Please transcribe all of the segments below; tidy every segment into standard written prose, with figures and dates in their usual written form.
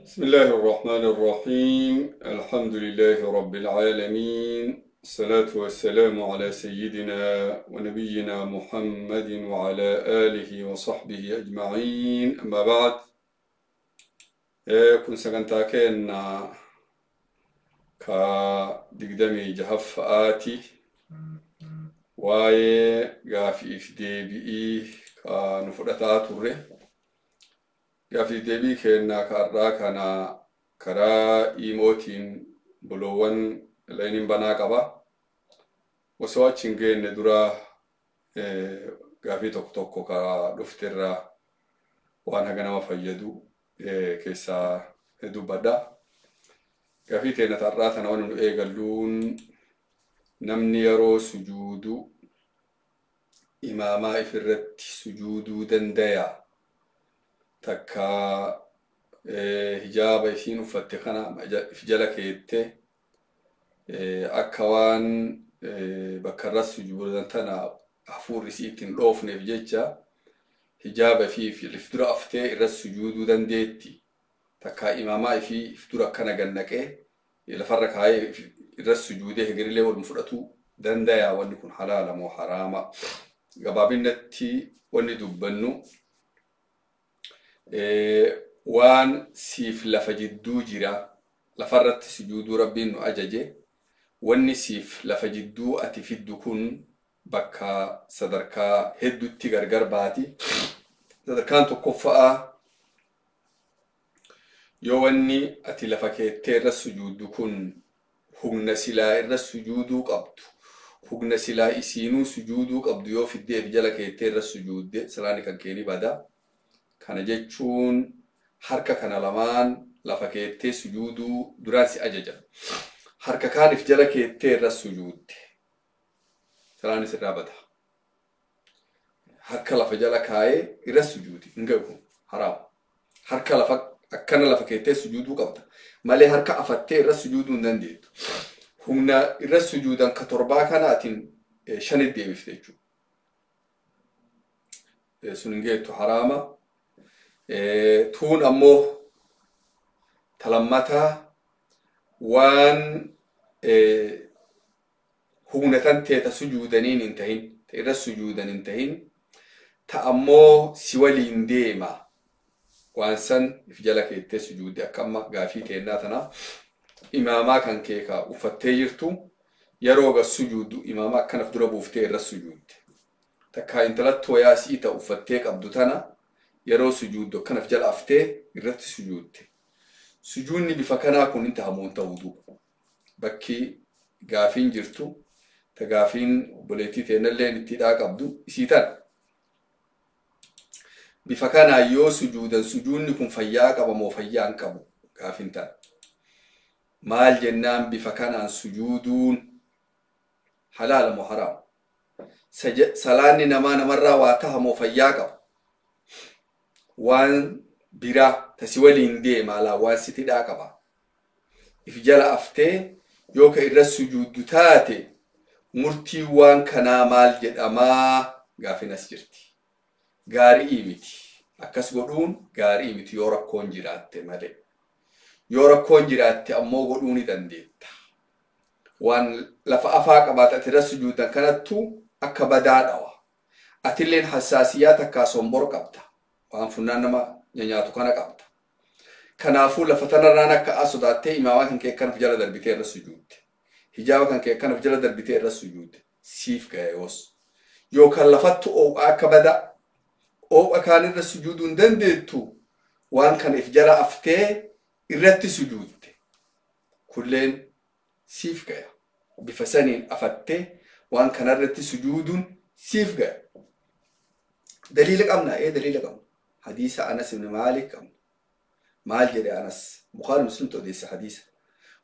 بسم الله الرحمن الرحيم. الحمد لله رب العالمين، الصلاة والسلام على سيدنا ونبينا محمد وعلى آله وصحبه أجمعين. أما بعد، kun sagantaa keenna ka 26ffaati. Waa'ee gaafiif deebi'ii ka nu fudhataa turre, gaafiif deebii keenna ka har'aa kana karaa iimootiin boloowwan layiniin banaa qaba. Osoo achi hin geenne dura gaafii tokko tokko ka dhufterraa waan haga nama fayyadu keessaa dubbadha. Gaafii teenya har'aa tana waan nu eegalluun, namni yeroo sujuudu imaamaa ifirratti sujuuduu dandaya? Takka hijaaba isiin uffatte kana if jala keette akka waan bakka irra sujuudan tana hafuurri isii ittiin dhoofneef jecha hijaaba ifii if dura aftee irra sujuuduu dandeetti? Takka imaamaa ifii if dura akkana gannaqee lafarra kaayee irra sujuudee hegerillee walum fudhatuu dandaya? Wanni kun halaala moo haraama? Gabaabinatti wanni dubbannu, waan siif lafa jidduu jira, lafarratti sujuuduu Rabbiin nu ajaje. Wanni siif lafa jidduu ati fiddu kun bakka sadarkaa hedduutti gargar baati. Sadarkaan tokkoffa'a, yoo wanni ati lafa keettee irra sujuuddu kun humna silaa irra sujuuduu qabdu, humna silaa isiinuu sujuuduu qabdu yoo fiddeef jala keettee irra sujuudde, salaani kan keeni bada. Kana jechuun harka kana lamaan lafa keettee sujuuduu duraan si ajaja. Harka kaanif jala keettee irra sujuudde, salaani sirraa bada. Harka lafa jala kaayee irra sujuudi hin gahu, haraam. Harka lafa akkana lafa keettee sujuuduu qabda malee harka afattee irra sujuuduu hin dandeettu. Humna irra sujuudan ka torbaa kanaatiin shanit deebifte jechuudha. Sun hin geettu, haraama. Tuun ammoo talammataa, waan humna tan teeta sujuudaniin hin tahin, ta irra sujuudan hin tahin, ta ammoo si waliin deema, waan san if jala keettee sujuudde, akka amma gaafii teennaa tana, imaamaa kan kee ka uffattee jirtu yeroo gas sujuuddu imaamaa akkanaf dura buuftee irra sujuudde, takkaa intalatti wayaa sii ta uffattee qabdu tana yeroo sujuuddu akkanaf jala aftee irratti sujuudde, sujuudni bifa kanaa kun hin tahamuun ta'uu duuba. Bakki gaafiin jirtu, ta gaafiin obboleettii teennalleen itti hidhaa qabdu isii tana. Bifa kanaa yoo sujuudan sujuudni kun fayyaa qaba moo fayyaa hin qabu? Gaafiin tana. Maal jennaan, bifa kanaan sujuuduun halaala moo haraam? Salaanni namaa namarraa waa taha moo fayyaa qaba? Waan biraa tasi waliin deema alaa waan sitti hidhaa qaba. If jala aftee yoo ka irra sujuuddu taate, murtii waan kanaa maal jedhamaa? Gaafin as jirti. Gaarii miti. Akkas godhuun gaarii miti yoo rakkoon jiraatte malee. Yoo rakkoon jiraatte ammoo godhuu ni dandeetta. Waan lafa afaa qabaata ati irra sujuudan kanattu akka badaa dhawa. Atilleen hassaasiyyaa takkaa sombor qabda. Waan funnaan nama nyaatu kana qabda. Kanaafuu lafa tanarraan akka sodaattee imaamaa kan kee akkanaaf jala darbitee irra sujuudde, hijaaba kan kee akkanaaf jala darbitee irra sujuudde, siif ga'e yoos. Yookaan lafattu oo'a akka bada oo'a kaan irra sujuuduu hin dandeettu, waan kana if jala aftee irratti sujuudde. Kulleen siif gaya. Bifa saniin afattee waan kanarratti sujuuduun siif gaya. Daliila qabna? Ee, daliila qabna. Hadiisa Anas ibn Maalik qabna. Maal jedhe Anas? Bukaari Muslimtu odeessa hadiisa.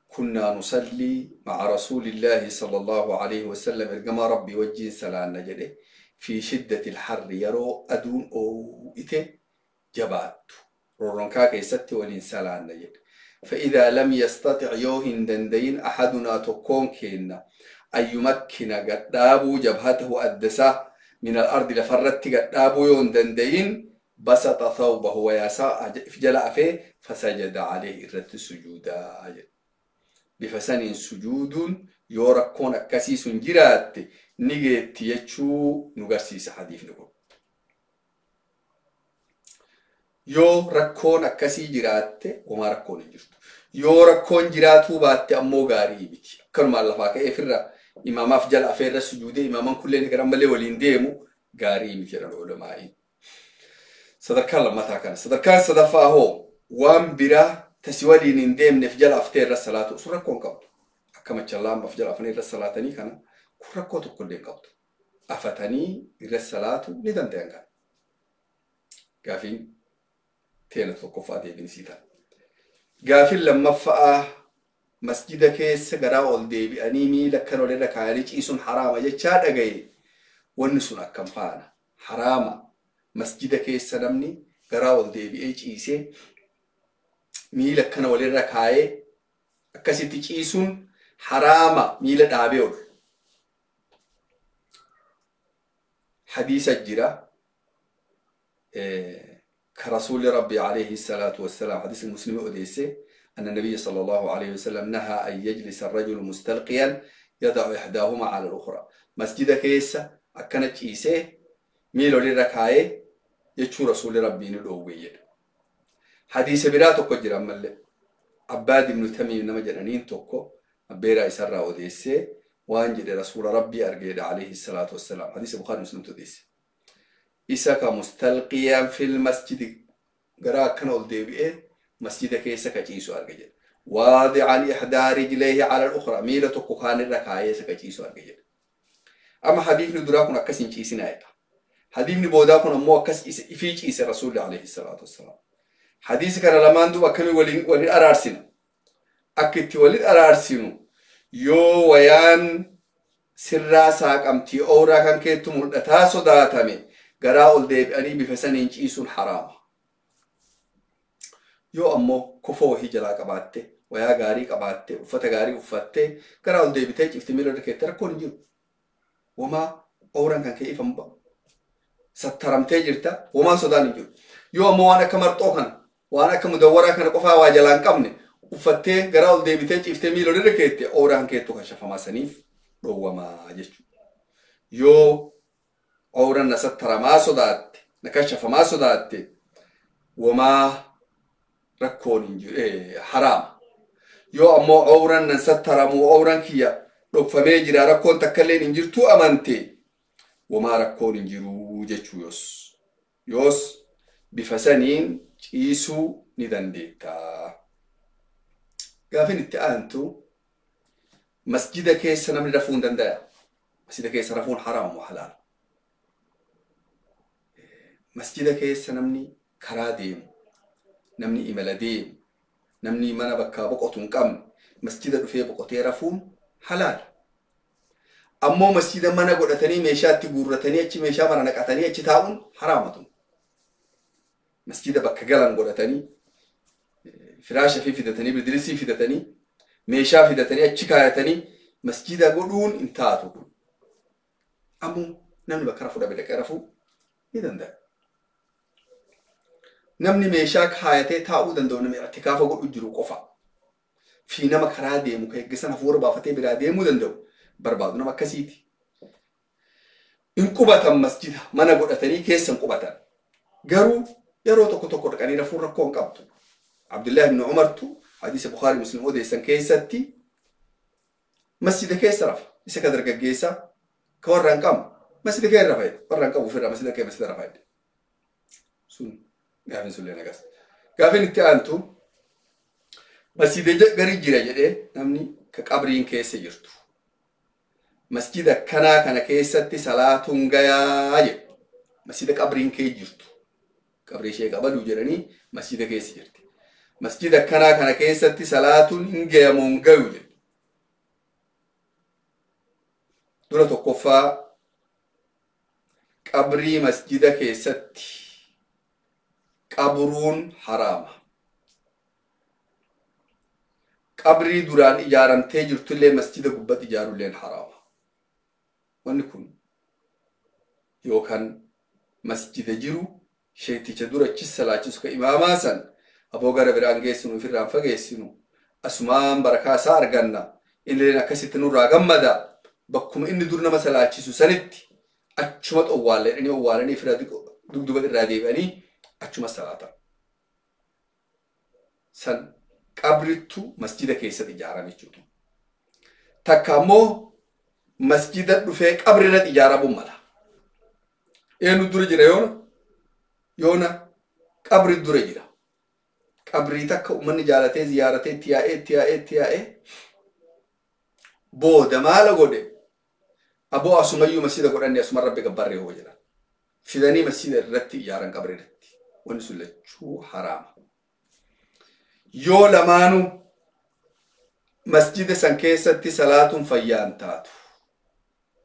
كنا نصلي مع رسول الله صلى الله عليه وسلم، إرجما ربي وجين سلانا جده، في شدة الحر، يرو أدون أو إته جبات رورنكا كيست ولين سلانا جده. فإذا لم يستطع، يوهن دندين، أحدنا تكون كينا، أن يمكن قدابو جبهته أدسا من الأرض، لفرت قدابو يون دندين. بسط ثوبه ويساء في جل أفيه فسجد عليه إرت سجودا. بفسن سجود يوركون أكسيس جرات نيجي تيجو نغرسيس حديث نقول. yoo rakkoon akkasii jiraatte homaa rakkoon hin jirtu. Yoo rakkoon jiraatuu baatte ammoo gaarii miti. Akkanumaan lafaa ka'ee firra imaamaaf jala afeerra sujuudee imaaman kulleen gara malee waliin deemu gaarii miti jedhan ulamaa'iin. Sadarkaan lammataa kana. Sadarkaan sadaffaa hoo waan biraa tasi waliin hin deemneef jala afteerra salaatu sun rakkoon qabdu. Akka machallaan jala afanii irra salaatanii kana kun rakkoo tokko illee hin qabdu. Afatanii irra salaatu ni danda'an kana. Gaafiin teena tokkoffaa deebiin sii ta'a. Gaafiin lammaffaa masjida keessa garaa ol deebi'anii miila akkan olirra kaayanii ciisuun haraama jechaa dhagaye wanni sun akkam faana haraama masjida keessa namni garaa ol deebi'ee ciisee miila akkana walirra kaayee akkasitti ciisuun haraama miila dhaabee ol. Hadiisa jira كرسول ربي عليه الصلاة والسلام حديث المسلم أوديسي أن النبي صلى الله عليه وسلم نهى أن يجلس الرجل مستلقيا يضع إحداهما على الأخرى. مسجد كيسة أكنت إيسي ميلو للركاية يجو رسول ربي نلووية. حديث براتو كجرا ملي عباد بن تميم نما جنانين توكو أبيرا إسرى أوديسي وانجد رسول ربي أرقيد عليه الصلاة والسلام حديث بخاري مسلم توديسي إساك مستلقيا في المسجد قرا كان أول مسجد كيسا كجيسو أرجع واضعا إحدى رجليه على الأخرى ميلة كوكان الركاية سكجيسو أرجع. أما حديث ندراكنا كسين كيسنا أيضا حديث نبوداكنا مو كس في كيس رسول عليه الصلاة والسلام حديث كان لما ندو أكمل ولين أرارسنا أكيد ولين أرارسنا يو ويان سر ساق أمتي أورا كان كيتم الأتاسو داتامي garaa ol deebi'anii bifa saniin ciisuun haraama. Yoo ammoo kofoo wahii jalaa qabaatte, wayaa gaarii qabaatte, uffata gaarii uffatte, garaa ol deebitee cifti miila irra keetti rakkoon hin jiru. Wamaa ooran kan kee ifan ba'a. Sattaramtee jirta, wamaan sodaan hin jiru. Yoo ammoo waan akka marxoo kana, waan akka mudawwaraa kana qofaa waa jalaa hin qabne, uffattee garaa ol deebitee ciftee miila irra keette ooran keettu kan shafamaa saniif dhoowwamaa jechuudha. Yoo أورا نستر ما صدات نكشف ما صدات وما ركون حرام. يو أمو أورا نستر مو أورا كيا لو فميجرا ركون تكلين إنجر تو أمانتي وما ركون إنجرو جتشو يوس يوس بفسنين إيسو ندن ديتا. قافين التأنتو مسجد كيس نمر رفون دندا مسجد كيس رفون حرام وحلال. مسجد keessa namni karaa deemu, namni imala deemu, namni mana bakkaa boqotu hin qabne masjida dhufee boqotee rafuun halaal. Ammoo masjida mana godhatanii meeshaa itti guurratanii achi meeshaa mana naqatanii achi taa'uun haraamatu. Masjida bakka galan godhatanii firaasha fi fidatanii bidilisii fidatanii meeshaa fidatanii achi kaayatanii masjida godhuun hin taatu. Ammoo namni bakka rafuu dhabe dhaqee rafuu ni danda'a. Namni meeshaa kaayatee taa'uu danda'u namni i'tikaafa godhu jiru qofa. Fi nama karaa deemu kan eeggisan hafuura baafatee biraa deemuu danda'u barbaadu nama akkasiiti. In qubatan masjida mana godhatanii keessa hin qubatan. Garuu yeroo tokko tokko dhaqanii rafuun rakkoo hin qabdu. Abdullahi ibn Umartu hadiisa Bukhaarii Muslim odeessan keessatti masjida keessa rafa. Isa ka dargaggeessa ka warra hin qabne masjida keessa rafa jedhe. Warra hin qabu ofirraa masjida keessa masjida rafa jedhe. Sun gaafin sullee nagas. Gaafin itti aantu masjida garii jira jedhee namni ka qabriin keessa jirtu. Masjida kanaa kana keessatti salaatuun gayaa jedhu. Masjida qabriin kee jirtu. Qabrii ishee qabaduu jedhanii masjida keessa jirti. Masjida kanaa kana keessatti salaatuun hin gayamu hin gayu jedhu. Dura tokkoffaa qabrii masjida keessatti qabruun haraama. Qabrii duraan ijaaramtee jirtullee masjida gubbatti ijaarulleen haraama. Wanni kun yookaan masjida jiru Sheekticha dura achi salaachisu ka imaamaa san aboo gara biraan geessinu ofirraan fageessinu asumaan barakaa isaa arganna innilleen akkasitti nurraa gammada bakkuma inni dur nama salaachisu sanitti achuma owwaalle jedhanii owwaalanii ofirraa dugduba irraa deebi'anii achuma salaatan. San qabrittu masjida keessatti ijaarame jechuudha. Takka ammoo masjida dhufee qabri irratti ijaaramuu mala. Eenyu dura jira yoona? Yoona qabri dura jira. Qabrii takka uummanni jaalatee ziyaaratee itti yaa'ee itti yaa'ee itti yaa'ee booda maala godhe aboo asumayyuu masjida godhanne asuma rabbi gabbarree hoo jedhan. Fidanii masjida irratti ijaaran qabri irratti. Wanni sun lachuu haraama. Yoo lamaanuu masjida san keessatti salaatuun fayyaan taatu.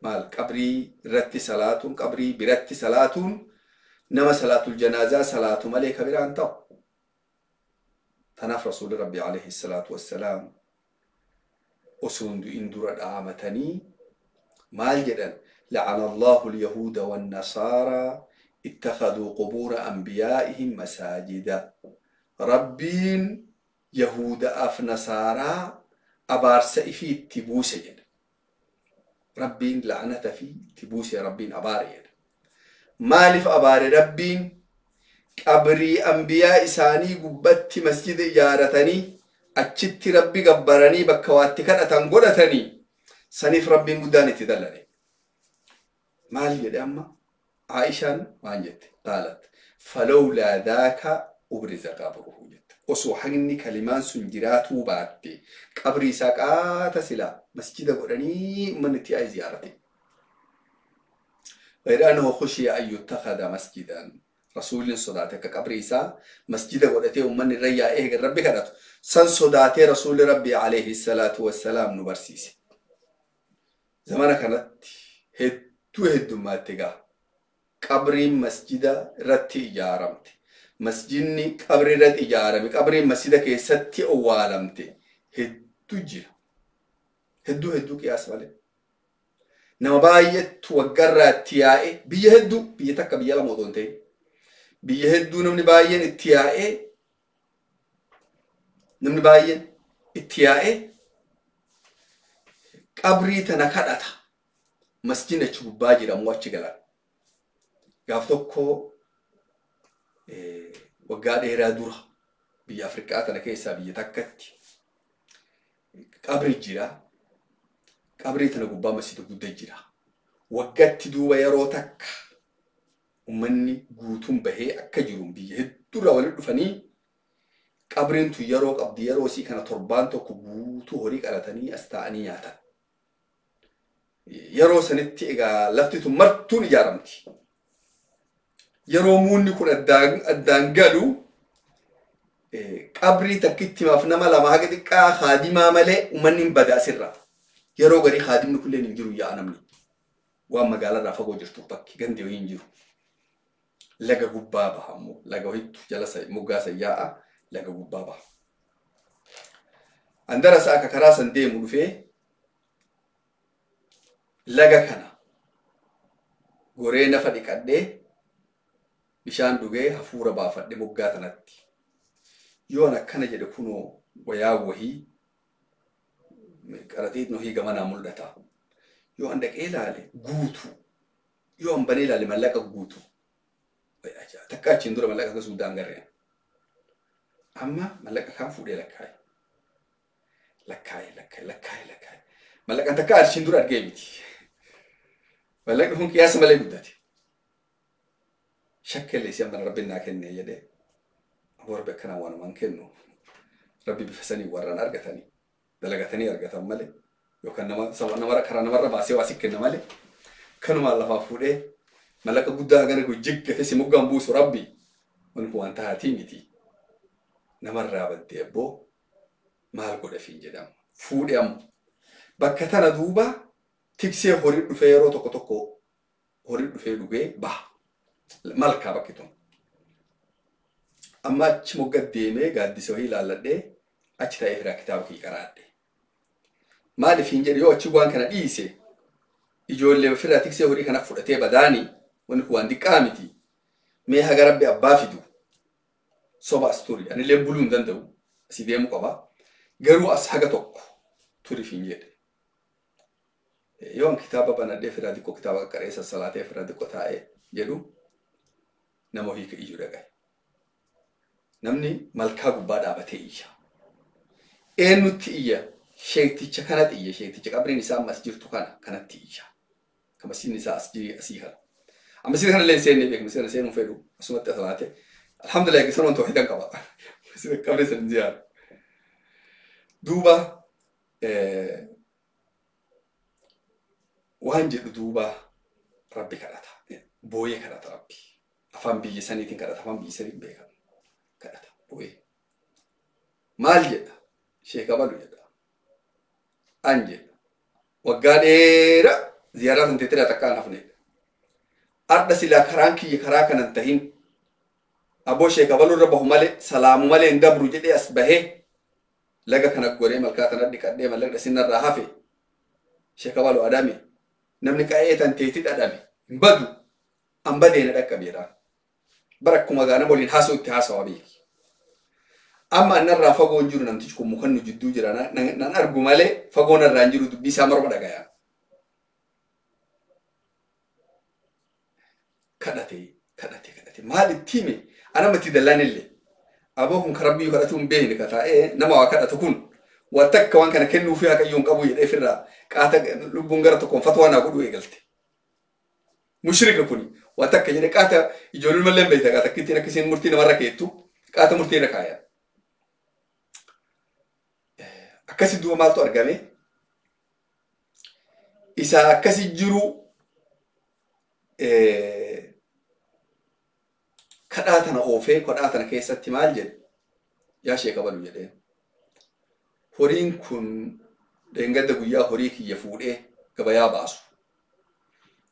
Maal qabrii irratti salaatuun qabrii biratti salaatuun nama salaatul janaazaa salaatu malee ka biraan ta'u. Tanaaf rasuulli rabbi alayhi salaatu wassalaam osoo hin du'in dura dhaamatanii maal jedhan لعن الله اليهود والنصارى اتخذوا قبور أنبيائهم مساجدا. ربين يهود أف نصارى أبارس في تبوس جد. ربين لعنة في تبوس ربين أبار جد. مالف أبار ربين قبري أنبياء إساني قبت مسجد إجارتني أتشت ربي قبرني بكواتي كان أتنقلتني سنيف ربين قداني تدلني. مالي يا أما عائشة وانجت قالت فلولا ذاك أبرز قبره جت. osoo haqni kalimaan sun jiraatuu baatte qabrii isaa qaata silaa masjida godhanii uummanni itti yaa'ee ziyaarate. غير أنه خشي أن يتخذ مسجدا. رسول صداته كقبر isaa masjida godhatee uummanni irra yaa'ee rabbi kadhatu san sodaatee rasuulli rabbi alayhi salaatu wassalaam nu barsiise. Zamana kanatti hedduu heddummaatti egaa qabriin masjida irratti ijaaramte. Masjidni qabri irratti ijaarame qabriin masjida keessatti owwaalamte hedduu jira. Hedduu hedduu qiyaas malee. Nama baay'eetu waggarraa itti yaa'e biyya hedduu biyya takka biyya lama otoo hin ta'in biyya hedduu namni baay'een itti yaa'e namni baay'een itti yaa'e qabrii tana kadhata. Masjidni achi gubbaa jira ammoo achi galan. Gaaf tokko waggaa dheeraa dura biyya Afrikaa tana keessaa biyya takkatti qabri jira. Qabrii tana gubbaa masjida guddaa jira. Waggaatti duuba yeroo takka uummanni guutuun bahee akka jiru biyya hedduurraa walitti dhufanii qabriin tun yeroo qabdi yeroo isii kana torbaan tokko guutuu horii qalatanii as taa'anii nyaatan. Yeroo sanitti egaa lafti tun martuun ijaaramti. Yeroo muunni kun addaan galu qabrii takkitti maaf nama lama haga xiqqaa haadimaa malee uummanni hin bada asirraa. Yeroo garii haadimni kulleen hin jiru yaa'a namni. Waan magaalarraa fagoo jirtu bakki gandi wayii hin jiru. Laga gubbaa baha ammoo laga wayittu jala moggaasa yaa'a laga gubbaa baha. Andara isaa akka karaa san deemu dhufee laga kana goree nafa dhiqadhee bishaan dhugee hafuura baafadhe moggaa tanatti. Yoon akkana jedhe kunoo wayaa wahii qaraxiin wahii gamanaa mul'ata. Yoo an dhaqee ilaale guutuu. Yoo an banee ilaale mallaqa guutuu. Takka achiin dura mallaqa akka Suudaan garreen. Amma mallaqa kaan fuudhee lakkaa'e. Lakkaa'e lakkaa'e lakkaa'e lakkaa'e. Mallaqaan takka achiin dura argee miti. Mallaqni kun qiyaasa malee guddate. Shakkellee si amma rabbi naa kenne jedhee. Aboo rabbi akkanaa waanumaan kennu. Rabbi bifa sanii warraan argatanii. Dalagatanii argatan malee. Yookaan nama karaa namarra baasee waa si kenna malee. Kanumaan lafaa fuudhee mallaqa guddaa hagana jiggatee si moggaan buusu rabbi. Wanni kun waan tahaatii miti. Namarraa baddee abboo maal godhafiin jedhama. Fuudhee ammoo bakka tana duuba tiksee horii dhufee yeroo tokko tokko horii dhufee dhugee baha. Malkaa bakki tun. Amma achi mogga deemee gaaddisa wayii ilaalladhee achi taa'ee firaa kitaaba kiyya qaraadhe. Maaliif hin jedhe yoo achi waan kana dhiise ijoollee ofirraa tiksee horii kana fudhatee badaanii wanni kun waan xiqqaa miti. Mee haga rabbi abbaa fidu soba as turi anillee buluu hin danda'u asii deemuu qaba garuu as haga tokko turiif hin jedhe. Yoon kitaaba banadhee firaa xiqqoo kitaaba qaqqaree sassalaatee firaa xiqqoo taa'ee jedhu nama ofii iyyu dhagaye. Namni malkaa gubbaa dhaabatee iyya. Eenyutti iyya? Sheekticha kanatti iyya. Sheekticha qabriin isaa ammas jirtu kana kanatti iyya. Kamasiin isaa asii kana. Amma sida kana illee hin seenne beeku. Masii kana seenuu fedhu asumatti asalaate. Alhamdulillah eegsisan wanta wahiidan qaba. Masii qabrii san ziyaara. Duuba waan jedhu duuba rabbi kadhata. Booyee kadhata rabbi. Afaan biyya saniitiin kadhata. Afaan biyya saniitiin beekama. Kadhata booyee. Maal jedha? Sheeka balu jedha. An jedha. Waggaa dheeraa ziyaaraa sun teetira takkaan hafnedha. Arda silaa karaan kiyya karaa kanan tahin aboo sheeka baluu irra bahu malee salaamu malee hin dabru jedhee as bahee laga kana goree malkaa tana dhiqadhee mallaqa sinarraa hafe sheeka balu adame namni qa'ee tan teetit adame hin badu an badeena dhaqqabe jedhaan. Bara akkuma gaa nama waliin haasa'u itti haasawaa beeki. Amma annarraa fagoo hin jiru namtichi kun muka nu jidduu jira nan argu malee fagoo narraa hin jiru dubbii isaa morma dhagaya. Kadhate kadhate kadhate maal itti hime anama itti dallaan illee aboo kun karabbiyyuu kadhatu hin beekne ka taa'ee nama waa kadhatu kun waa takka waan kana kennuufii haqayyuu hin qabu jedhee ofirraa qaata lubbuun gara tokkoon fatwaa naa godhuu eegalte. Mushrika kuni waa takka jedhee qaata ijoolleen mallee hin beekta qaata akkittiin akkasiin murtii namarra keettu qaata murtii irra kaayan. Akkasi duuba maaltu argame? Isaa akkasi jiru kadhaa tana oofee kadhaa tana keessatti maal jedhe? Yaa sheeka balu jedheen. Horiin kun dheengadda guyyaa horii kiyya fuudhee gabayaa baasu.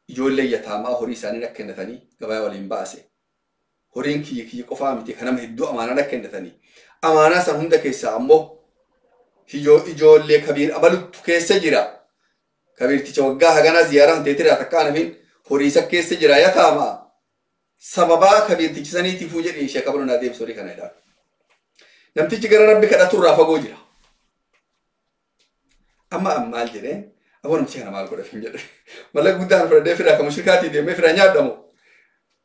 Ijoollee yataamaa horii isaanii akka kennatanii gabayaa waliin baase. Horiin kiyya kiyya qofaa miti kan nama hedduu amaanaan akka kennatanii. Amaanaa san hunda keessaa ammoo ijoollee kabiir abaluttu keessa jira. Kabiirticha waggaa haganaa ziyaaraa hin teetiraa takka anafin horii isa keessa jira yataamaa. Sababaa kabiirtichi saniitiifuu jedhee sheeka balu naa deebisa horii kana jedhaa. Namtichi gara rabbi kadhaturraa fagoo jira. Amma maal jedheen aboo namtichi kana maal godhaf hin jedhe. Mallaqa guddaan fudhadhee firaa kan mushrikaatii deemee firaa nyaadhamu.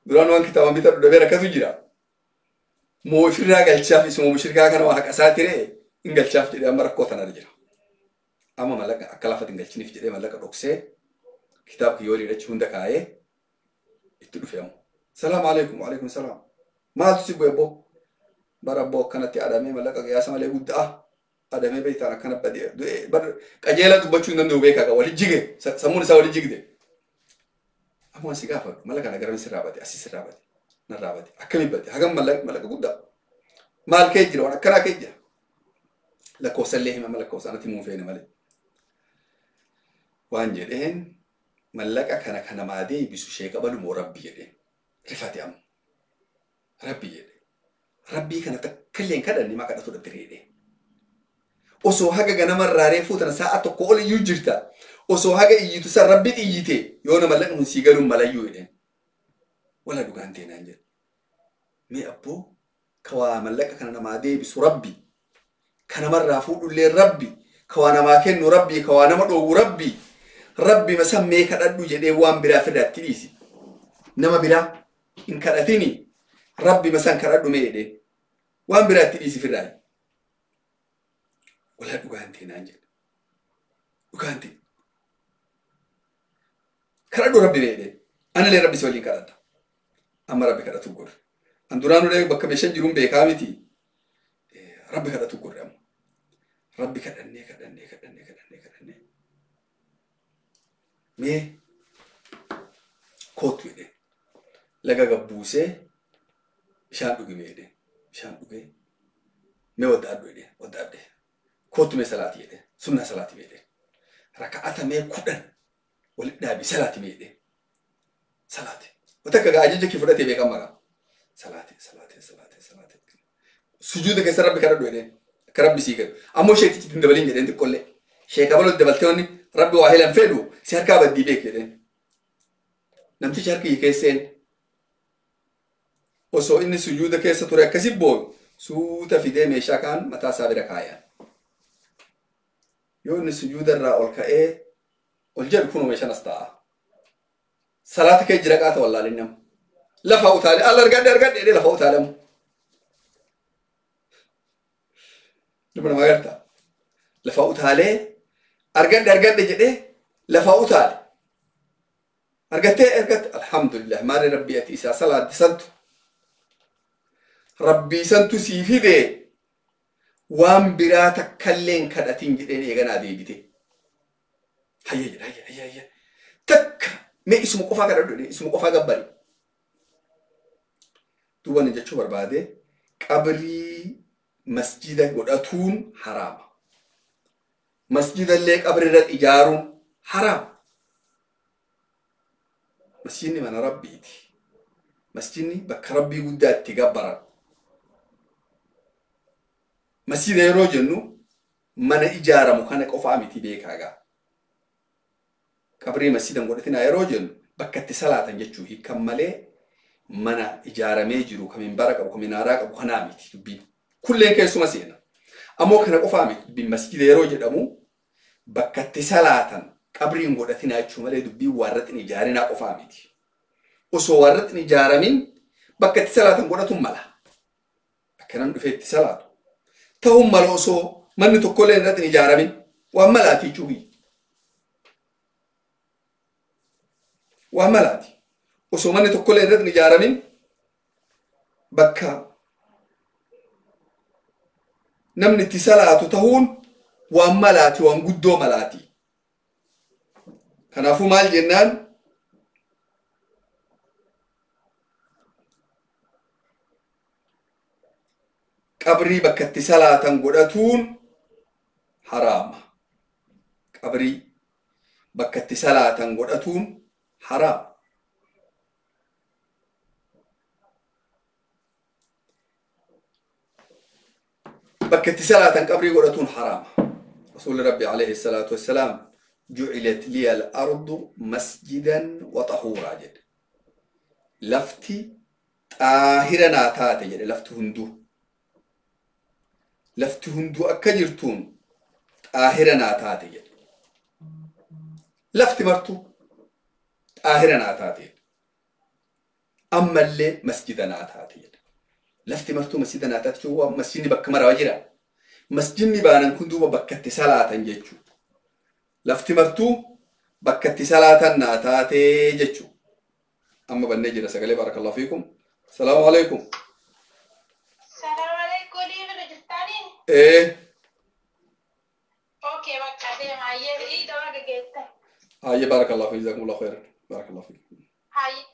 Duraan waan kitaaba bitadhu dhabee rakkatu jira. Moo ofirraa galchaaf isuma mushrikaa kana waa haqa isaa tiree hin galchaaf jedhee amma rakkoo tanarra jira. Amma mallaqa akka lafatti hin galchiniif jedhee mallaqa dhoksee kitaaba kiyyoo hidhachuu hunda kaayee itti dhufe ammoo. Salaam alaikum wa alaikum salaam. Maaltu si bu'e abboo? Bara abboo akkanatti adamee mallaqa qiyaasa malee guddaa adamee beektaan akkana badee du'ee bar qajeelaa dubbachuu hin danda'u beekaa qaba wali jige sammuun isaa wali jigde. Amma si gaafadhu mallaqa kana garamiin sirraa bade asii sirraa bade narraa bade akkamii bade hagam mallaqa guddaa maal kee jira waan akkanaa kee jira. Lakkoofsa illee hima lakkoofsa anatti himuu feene malee. Waan jedheen mallaqa kana kan namaa deebisu sheeka balu moo rabbi jedheen rifate amma rabbi jedhe rabbii kana takka illee hin kadhanne maa kadhatu dhabde reedhee. Osoo haga ganamarraa reefuu tana sa'a tokko ol iyyuu jirta. Osoo haga iyyitu san rabbi iyyite yoo nama mallaqni kun sii galuun malayyuu jedheen. Wala dhugaan teenaan jedhe. Mee abboo ka waa mallaqa kana namaa deebisu rabbi. Ka namarraa fuudhullee rabbi. Ka waa namaa kennu rabbi. Ka waa nama dhoowwu rabbi. Rabbi masan mee kadhadhu jedhee waan biraa firraatti dhiisi. Nama biraa hin kadhatini. Rabbi masan kadhadhu mee jedheen. Waan biraatti dhiisi firraa. Wala dhugaan teenaan jedhe. Dhugaan ta'e. Kadhadhu rabbi mee jedheen. Analee rabbi si waliin kadhadha. Amma rabbi kadhatu gorre. An duraan ulee bakka meeshaan jiruun beekaa miti. Rabbi kadhatu gorre amma. Rabbi kadhannee kadhannee kadhannee kadhannee kadhannee. Mee kootu jedheen. Laga gabbuusee bishaan dhugi mee jedheen. Bishaan dhugee mee waddaadhu jedheen. Waddaadhe. Kootu mee salaati jedheen. Sunnaa salaati mee jedheen. Raka'ata mee 10 walitti dhaabi salaati mee jedheen. Salaati. Wata akka gaa ajaja kee fudhatee beekan maqaa. Salaati salaati salaati salaati. Sujuuda keessa rabbi kadhadhu jedheen. Akka rabbi sii kennu. Ammoo sheektichi hin dabalin jedheen xiqqollee. Sheeka baloo dabaltee wanni rabbi waa helan fedhu si harkaa baddii beek jedheen. Namtichi harki keesseen Osoo inni sujuuda keessa ture akkasi booyu suuta fidee meeshaa kaan mataa isaa bira kaayan. Yoo inni sujuuda irraa ol ka'ee ol jedhu kunoo meeshaan as taa'a. Salaata kee jira qaata wallaalin nama. Lafa utaalee alla argadhe argadhe jedhee lafa utaalamu. Ilma namaa gartaa. Lafa utaalee argadhe argadhe jedhee lafa utaale. Argattee argatte alhamdulillah maali rabbii ati isaa salaatti santu. Rabbii santu sii fidee waan biraa takkallee hin kadhatin jedheen eeganaa deebite. Hayya jedha hayya hayya hayya. Takka mee isuma qofaa kadhadhu jedhee isuma qofaa gabbari. Duuba ni jechuu barbaade qabrii masjida godhatuun haraama. Masjida illee qabri irra ijaaruun haraama. Masjidni mana rabbiiti. Masjidni bakka rabbii guddaa itti gabbaran. Masjida yeroo jennu mana ijaaramu kana qofaa miti beekaa gaa. Qabrii masjida hin godhatinaa yeroo jennu bakka itti salaatan jechuu hiikan malee mana ijaaramee jiru kan minbara qabu kan minaaraa qabu kanaa miti dubbiin. Kulleen keessuma seena. Ammoo kana qofaa miti dubbiin masjida yeroo jedhamu bakka itti salaatan qabrii hin godhatinaa jechuu malee dubbiin waarratti hin ijaarinaa qofaa miti. Osoo waarratti hin ijaaramin bakka itti salaatan godhatuun mala. Bakka namni dhufee itti salaatu. Ta'uun mala osoo manni tokkollee irratti hin ijaaramin waan malaati jechuu biyya. Waan malaati. Osoo manni tokkollee irratti hin ijaaramin bakka namni itti salaatu ta'uun waan malaati waan guddoo malaati. Kanaafuu maal jennaan qabrii bakka itti salaatan godhatuun haraama. Qabrii bakka itti salaatan godhatuun haraama. Bakka itti salaatan qabrii godhatuun haraama. Rasuulli Rabbi alayhi salaatu wassalaam jucilat liya al-ardu masjidan wa tahuuraa jedhe. Lafti xaahira naa taate jedhe lafti hunduu. Lafti hunduu akka jirtuun xaahira naa taate jedhe. Lafti martuu xaahira naa taate jedhe. Ammallee masjida naa taate jedhe. Lafti martuu masjida naa taate jechuun masjidni bakka maraa jira. Masjidni baanan kun duuba bakka itti salaatan jechuudha. Lafti martuu bakka itti salaatan naa taate jechuudha. Amma bannee jira sagalee barakallahu fiikum. Salaamu alaikum. Salaamu alaikum. Liibira jirtanii? Ee. Okay, bakka deema. Hayyee iida baga geette. Hayyee barakallahu fiikum. Jazakumullahu khairan. Barakallahu fiikum. Hayyee.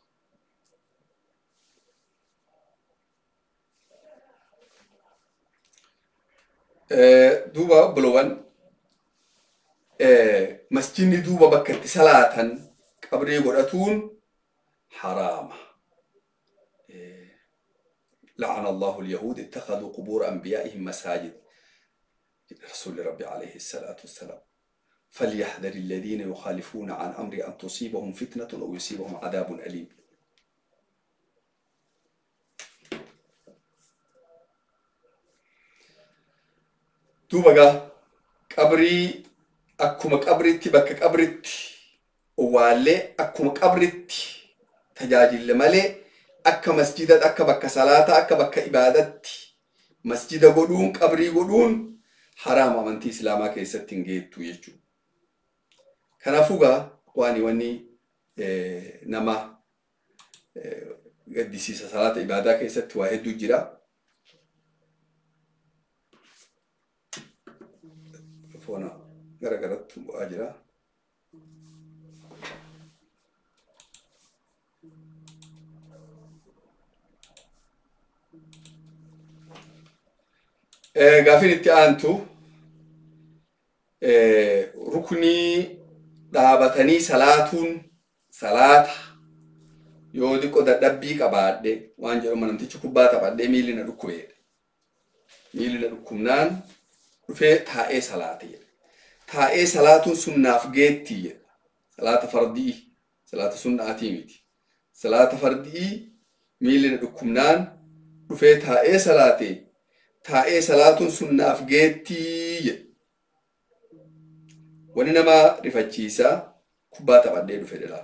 Duuba obboloowwan masjidni duuba bakka itti salaatan qabrii godhatuun haraama. لعن الله اليهود اتخذوا قبور أنبيائهم مساجد رسول ربي عليه الصلاة والسلام. فليحذر الذين يخالفون عن أمري أن تصيبهم فتنة أو يصيبهم عذاب أليم. Duuba gaa qabrii akkuma qabritti bakka qabritti owwaallee akkuma qabritti tajaajille malee akka masjida akka bakka salaataa akka bakka ibaadatti masjida godhuun qabrii godhuun haraama amantii islaamaa keessatti hin geettu jechuudha. Kanaafuu gaa waan wanni nama gaddisiisa salaata ibaadaa keessatti waa hedduu jira. Foona gara garatti bu'aa jira. Gaafiin itti aantu ruknii dhaabatanii salaatuun salaata yoo xiqqoo dadhabbii qabaadhe waan jedhamu namtichi kubbaa taphadhee miilli na dhukkubeedha. Miilli na dhukkubnaan dhufee taa'ee salaate jedha. Taa'ee salaatuun sunnaaf geetti jedha. Salaata fardii, salaata sunnaatii miti. Salaata fardii Miilli na dhukkubnaan dhufee taa'ee salaate. Taa'ee salaatuun sun naaf geettii jedhe. Wani nama rifachiisaa kubbaa taphadhee dhufe dhala.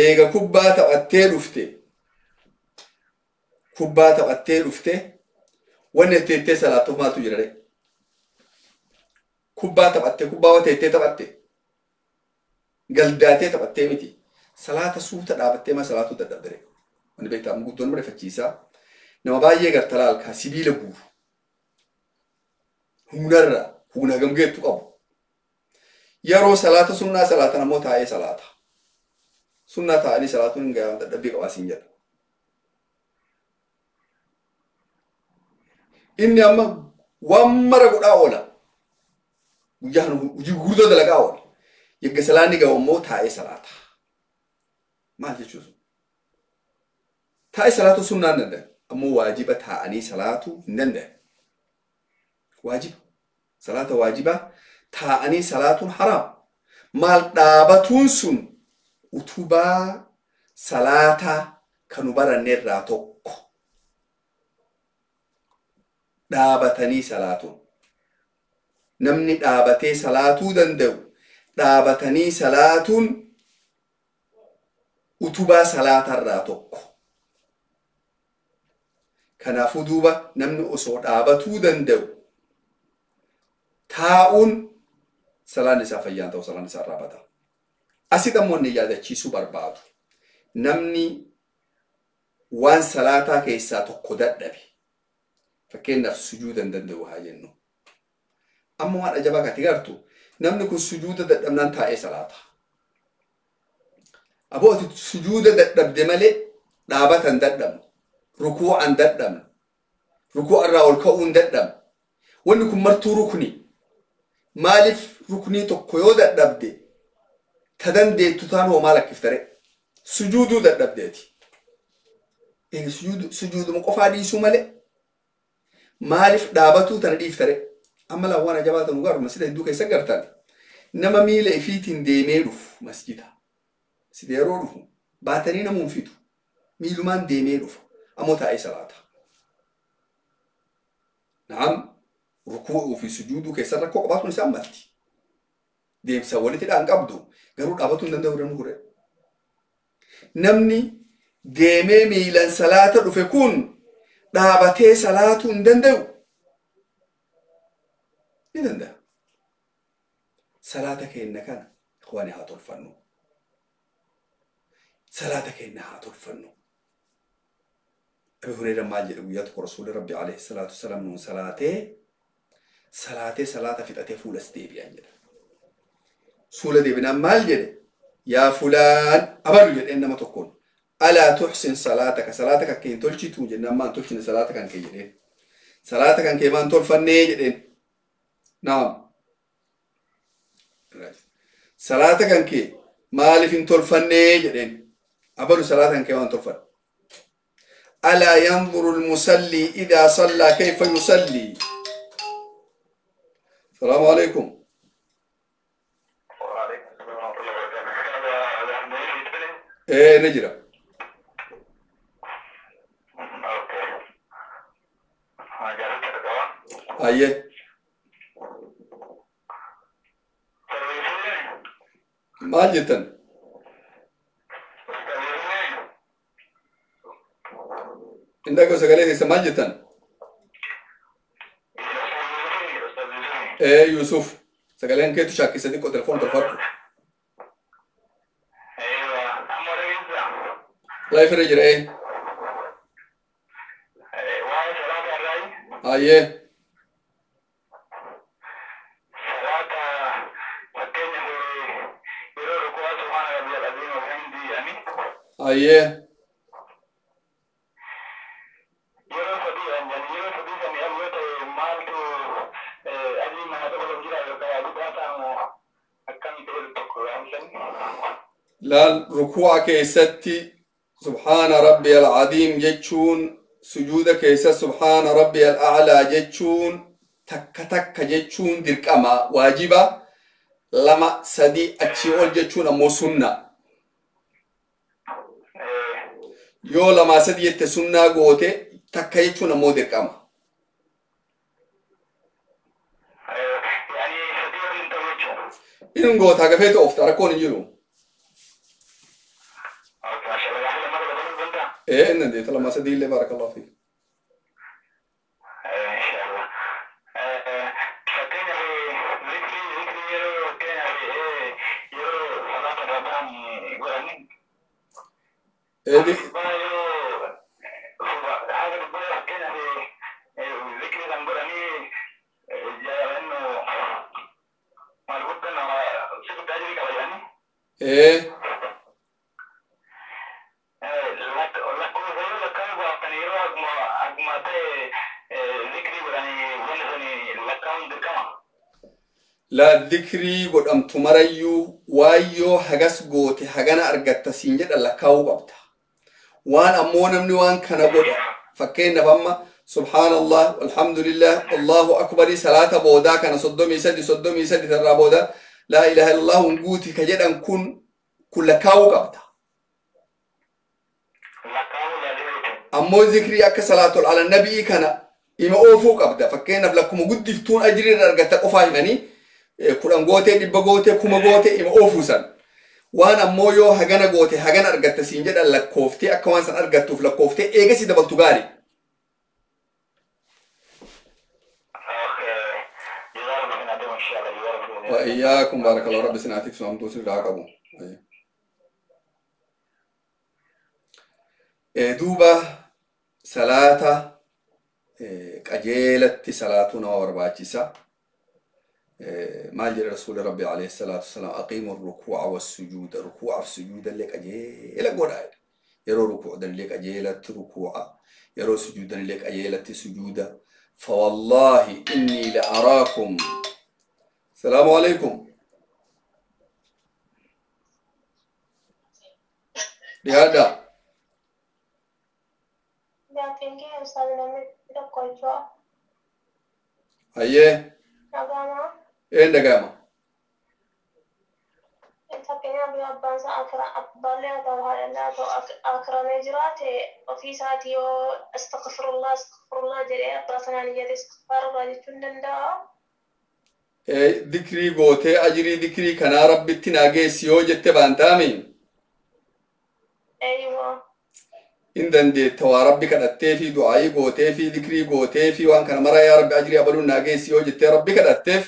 Eega kubbaa taphattee dhufte. Kubbaa taphattee dhufte wanni teettee salaatuuf maaltu jira ree? Kubbaa taphatte kubbaa teettee taphatte. Galdaatee taphattee miti. Salaata suuta dhaabattee ma salaatuu dadhabde ree? Wanni beektaa guddoon nama rifachiisaa. Nama baay'ee garta laal ka sibiila guuru. Humnarra humna gamgeettu qabu. Yeroo salaata sunnaa salaatan ammoo taa'ee salaata. Sunnaa taa'anii salaatuun hin gahaa dadhabbii qabaa siin jedha. Inni amma waan mara godhaa oola. Guyyaa kana hojii gurguddoo dalagaa oola. Yegga salaanni gahu ammoo taa'ee salaata. Maal jechuun? Taa'ee salaatu sunnaa hin danda'an. Ammoo waajiba taa'anii salaatuu hin danda'an. Waajiba. Salaata waajibaa taa'anii salaatuun haraam. Maal dhaabatuun sun utubaa salaataa kan nu baranne irraa tokko. Dhaabatanii salaatuun. Namni dhaabatee salaatuu danda'u dhaabatanii salaatuun utubaa salaatarraa tokko. Kanaafuu duuba namni osoo dhaabatuu danda'u taa'uun salaan isaa fayyaan ta'u salaan isaa irraa bata. Asitti ammoo inni yaadachiisuu barbaadu. Namni waan salaataa keessaa tokko dadhabe fakkeenyaaf sujuuda hin danda'u haa jennu. Amma waan ajabaa kati gartu namni kun sujuuda dadhabnaan taa'ee salaata. Aboo ati sujuuda dadhabde malee dhaabata hin dadhabne, rukuu'a hin dadhabne, rukuu'a irraa ol ka'uu hin dadhabne. Wanni kun martuu rukni. Maaliif ruknii tokko yoo dadhabde ta dandeettu taan hoo maal lakkiftare? Sujuuduu dadhabdeeti. Sujuuduma qofaa dhiisuu malee maaliif dhaabatuu tana dhiiftare? Amma laa waan ajabaa ta'u garuu masjida hedduu keessa gartan. Nama miila ifiitiin deemee dhufu masjida. Masjida yeroo dhufu baatanii namuun fidu. Miilumaan deemee dhufa. Ammoo taa'ee salaata. Naam ruku'uu fi sujuuduu keessa rakkoo qabaatuun isaan malti. Deemsa walitti dhaan qabdu garuu dhaabatuu hin danda'u namni kuree. Namni deemee miilan salaata dhufe kun dhaabatee salaatuu hin danda'u. Ni danda'a. Salaata keenya kana ikhwaani haa tolfannu. Salaata keenya haa tolfannu. Abi Hureyra maal jedhe guyyaa tokko Rasuulli Rabbi alayhi salaatu wasalaam nuun salaatee salaatee salaata fixatee fuulas deebi'an jedha. Fuula deebinaan maal jedhe? Yaa fulaan abalu jedheen nama tokkoon. Alaa tuhsin salaataka salaata kan kee hin tolchitu jennaan maan tolchine salaata kan kee jedheen. Salaata kan kee maan tolfannee jedheen. Naam. Salaata kan kee maaliif hin tolfannee jedheen. Abalu salaata kan kee waan tolfanne. ألا ينظر المصلي إذا صلى كيف يصلي. السلام عليكم. وعليكم السلام ورحمة الله وبركاته. إيه نجرة. أوكي. أيه. ما جدا. عندك سجلة سمال جدا. إيه يوسف سجلين كي تشاكي صديق تلفون تلفون. الله يفرج إيه. أيه. أيه. Laal rukuu'a keessatti subhaana rabbi alcadiim jechuun sujuuda keessa subhaana rabbi al'aclaa jechuun takka takka jechuun dirqama waajiba 2 3 achii ol jechuun ammoo sunna. Yoo lamaa sadi jette sunnaa goote, takka jechuun ammoo dirqama. Inni gootaa gafeetu oofta, rakkoon hin jiru. Ee, inni dandeetta lamaa sadii illee, baarakallahu fiik. La dhikrii godhamtu marayyuu waayyoo hagas goote hagana argatta siin jedha lakkaa'uu qabda. Waan ammoo namni waan kana godha, fakkeenyaaf amma subhaanallah, alhamdulillah, allahu akbarii salaata boodaa kana 33 33 tarraa booda laa ilaaha illallah guuti ka jedhan kun lakkaa'uu qabda. Ammoo zikrii akka salaatul ala nabii kana ima oofuu qabda. Fakkeenyaaf lakkuma guddiftuun ajrii irra argatta qofaa himanii 10 gootee, 100 gootee, 1000 gootee ima oofuu san. Waan ammoo yoo hagana goote hagana argatta siin jedhan lakkooftee akka waan san argattuuf lakkooftee eegasi dabaltu gaari. وإياكم بارك الله، رب سنعتك سلام توصل لعقبه. دوبا صلاة قجيلة صلاتنا ورباچسا. ما جرى رسول ربي عليه الصلاة والسلام أقيموا الركوع والسجود، ركوع السجود اللي قجيلة قرآن، يرو ركوع اللي قجيلة ركوع، يرو سجود اللي قجيلة سجود. فوالله إني لأراكم. السلام عليكم. لهذا هيا ايه دقامة استغفر الله استغفر الله جري استغفار الله. Dhikrii gootee ajirii dhikrii kanaa rabbitti naa geessi yoo jette baantaami. In dandeetta waa rabbi kadhattee fi du'aayii gootee fi dhikrii gootee fi waan kana mara yaa rabbi ajirii abaluun naa geessi yoo jettee rabbi kadhatteef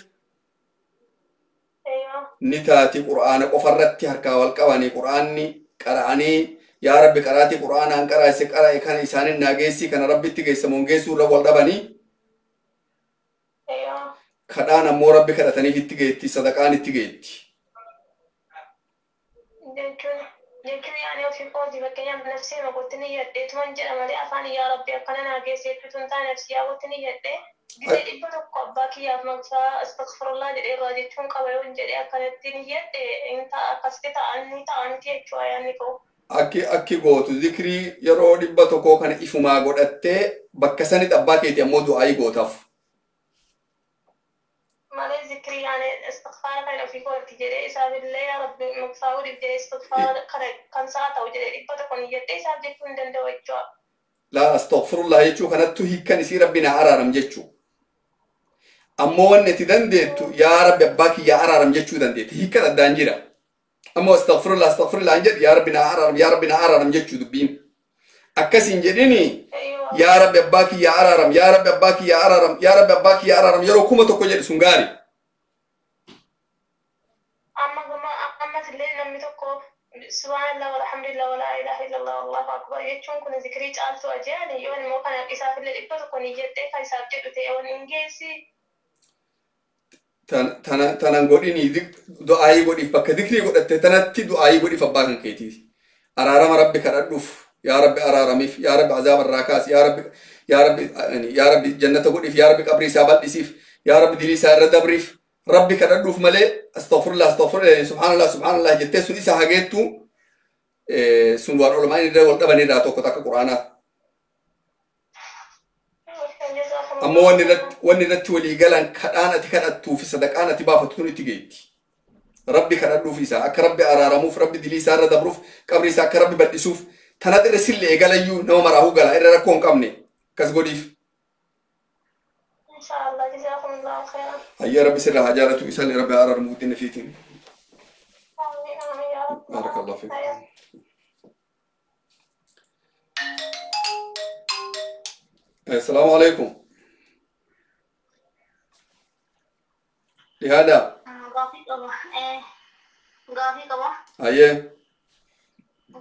ni taati. Qur'aana qofarratti harkaa wal qabanii qur'aanni qara'anii yaa rabbi qaraatii qur'aanaan qaraase qara'e kana isaanin naa geessi kana rabbitti geessamuun geessuu irra wal dhabanii. Kadhaan ammoo rabbi kadhataniif itti geetti, sadaqaan itti geetti. Jechuun yaani ofii kooti fakkeenyaaf nafsee makotti ni yadhee tuman jedha malee afaan yaa rabbi akkana naa geesse jechuutu hin taane nafsi yaa kotti ni yadhee gisee 100 abbaa kiyyaaf maqsaa astaghfirullah jedhee irraa jechuun qaba yoo hin jedhee akkanatti ni yadhee hin ta'a akkasitti ta'a ni ta'a miti jechuudha yaanni koo. Akki gootu zikrii yeroo 100 kana ifumaa godhattee bakka sanitti abbaa keetii ammoo du'aayii gootaaf. Malee zikrii yaani istighfaara kana ofii kooti jedhee isaaf illee yaa rabbi maqsaa godhiif jedhee istighfaara kana kan isaa ta'u jedhee 100 ni jedhee isaaf jechuu hin danda'u jechuudha. Laa astaghfirullah jechuu kanattu hiikkan isii rabbi na araaram jechuu. Ammoo wanni ati dandeettu yaa rabbi abbaa kiyyaa araaram jechuu dandeetti, hiikkan addaan jira. Ammoo astaghfirullah astaghfirullah hin jedhu yaa rabbi na araaram yaa rabbi na araaram jechuu dubbiin. Akkas hin jedhini yaa rabbi abbaa kiyyaa araaram yaa rabbi abbaa kiyyaa araaram yaa rabbi abbaa kiyyaa araaram yeroo 1000 jedhu sun gaari. Amma ammas illee namni tokko subhaanallah walhamdulillah walaa ilaaha illallah wallahu akbar jechuun kun zikrii caaltuu ajaa'ani yoo immoo kana isaaf illee 100 ni jettee kan isaaf jedhu ta'e waan hin geessi. Tanan godhini du'aayii godhiif bakka zikrii godhatte tanatti du'aayii godhiif abbaa kan keetiiti. Araarama rabbi kadhadhuuf yaa rabbi araaramiif yaa rabbi azaaba irraa kaasi yaa rabbi yaa rabbi yaa rabbi jannata godhiif yaa rabbi qabrii isaa bal'isiif yaa rabbi dilii isaa irra dabriif rabbi kadhadhuuf malee astaghfirullah astaghfirullah subhaanallah subhaanallah jettee sun isa hageettu sun waan ulamaan irra wal dhaban irraa tokko takka quraanaa. Ammoo wanni irratti walii galan kadhaan ati kadhattuu fi sadaqaan ati baafattu tun itti geetti. Rabbi kadhadhuuf isaa akka rabbi araaramuuf rabbi dilii isaa irra dabruuf qabrii isaa akka rabbi bal'isuuf Tanat irra sillee eegalayyuu nama maraahuu gala irra rakkoo hin qabne akkas godhiif. Inshaallah jazaakumullahu khairan. Hayya rabbi sirra haa jaalatu isaan rabbi haa araaramu guddina fiitiin. Amiin amiin yaa rabbi. Barakallahu fiikum. Assalaamu alaikum. Dhihaadha. Gaafii qaba. Gaafii qaba. Hayyee.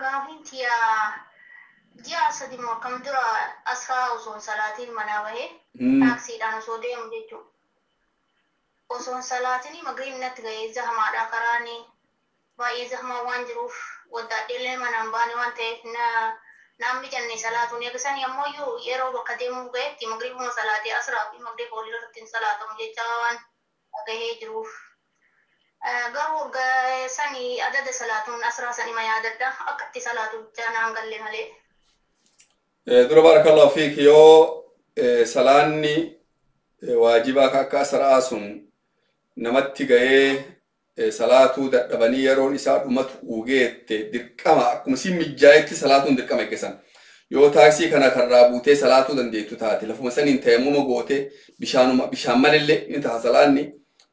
Gaafiin tiyaa ji'a 3 moo akkam dura asraa osoo salaatiin manaa bahee taaksiidhaan osoo deemu jechuudha. Osoo salaatiin magriibni natti ga'ee zahmaadha karaan baay'ee zahmaa waan jiruuf waddaadheellee manaan baane waan ta'eef naan mijanne salaatuun eegisan ammoo yeroo bakka deemuu ga'etti magriibuma salaatee asraa fi magriiba walirratti hin salaatamu jecha waan gahee jiruuf. Garuu sani adada salaatuun asraa sani ma yaadadha akka itti salaatu bichaa naan galle malee. Dura barakallahu fiik yoo salaanni waajibaa akka asraa sun namatti ga'ee salaatuu dadhabanii yeroon isaa dhumatu ugeette dirqama akkuma si mijjaayetti salaatuun dirqama eeggasan. Yoo taaksii kana karraa buutee salaatuu dandeettu taate lafuma saniin tayammuma gootee bishaanuma bishaan malillee ni taha salaanni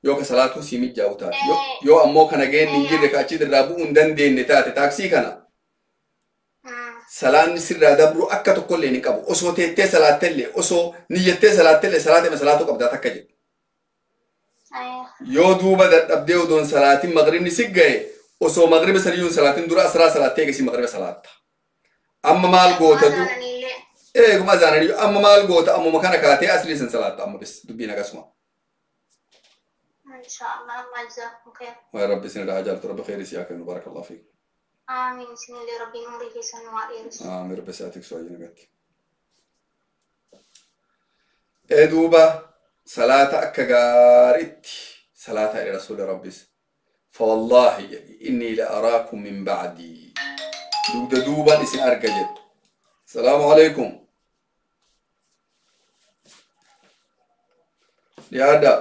yoo ka salaatuu si mijjaa'u taate. Yoo ammoo kana geenni hin jirre ka achi irraa bu'uu hin dandeenye taate taaksii kana salaanni sirraa dabru akka tokkollee ni qabu. Osoo teettee salaattellee osoo niyyattee salaattellee salaatema salaatuu qabdaa takka jedhu. Yoo duuba dadhabdee odoon salaatiin maghribni si ga'e osoo maghriba saniyyuun salaatiin dura asraa salaattee eegasii maghriba salaatta. Amma maal goota du eeguma azaananii amma maal goota ammuma kana kaatee asrii san salaatta amma bis dubbiin akkasuma. Inshaallah Allah jazakum khair. Waa rabbi isin irraa jaalatu rabbi khairii si haa kennu barakallahu fiik. Amiin isinillee rabbiin umurii keessan nu haa dheeressu. Amiin rabbi isaa tiksu ayyaana gatti. Duuba salaata akka gaariitti salaata ila rasuuli rabbis. Fawallaahi jedhi inni la araakum min ba'dii. Dugda duubaan isin arga jedhu. Salaamu alaikum. Dhiyaadha.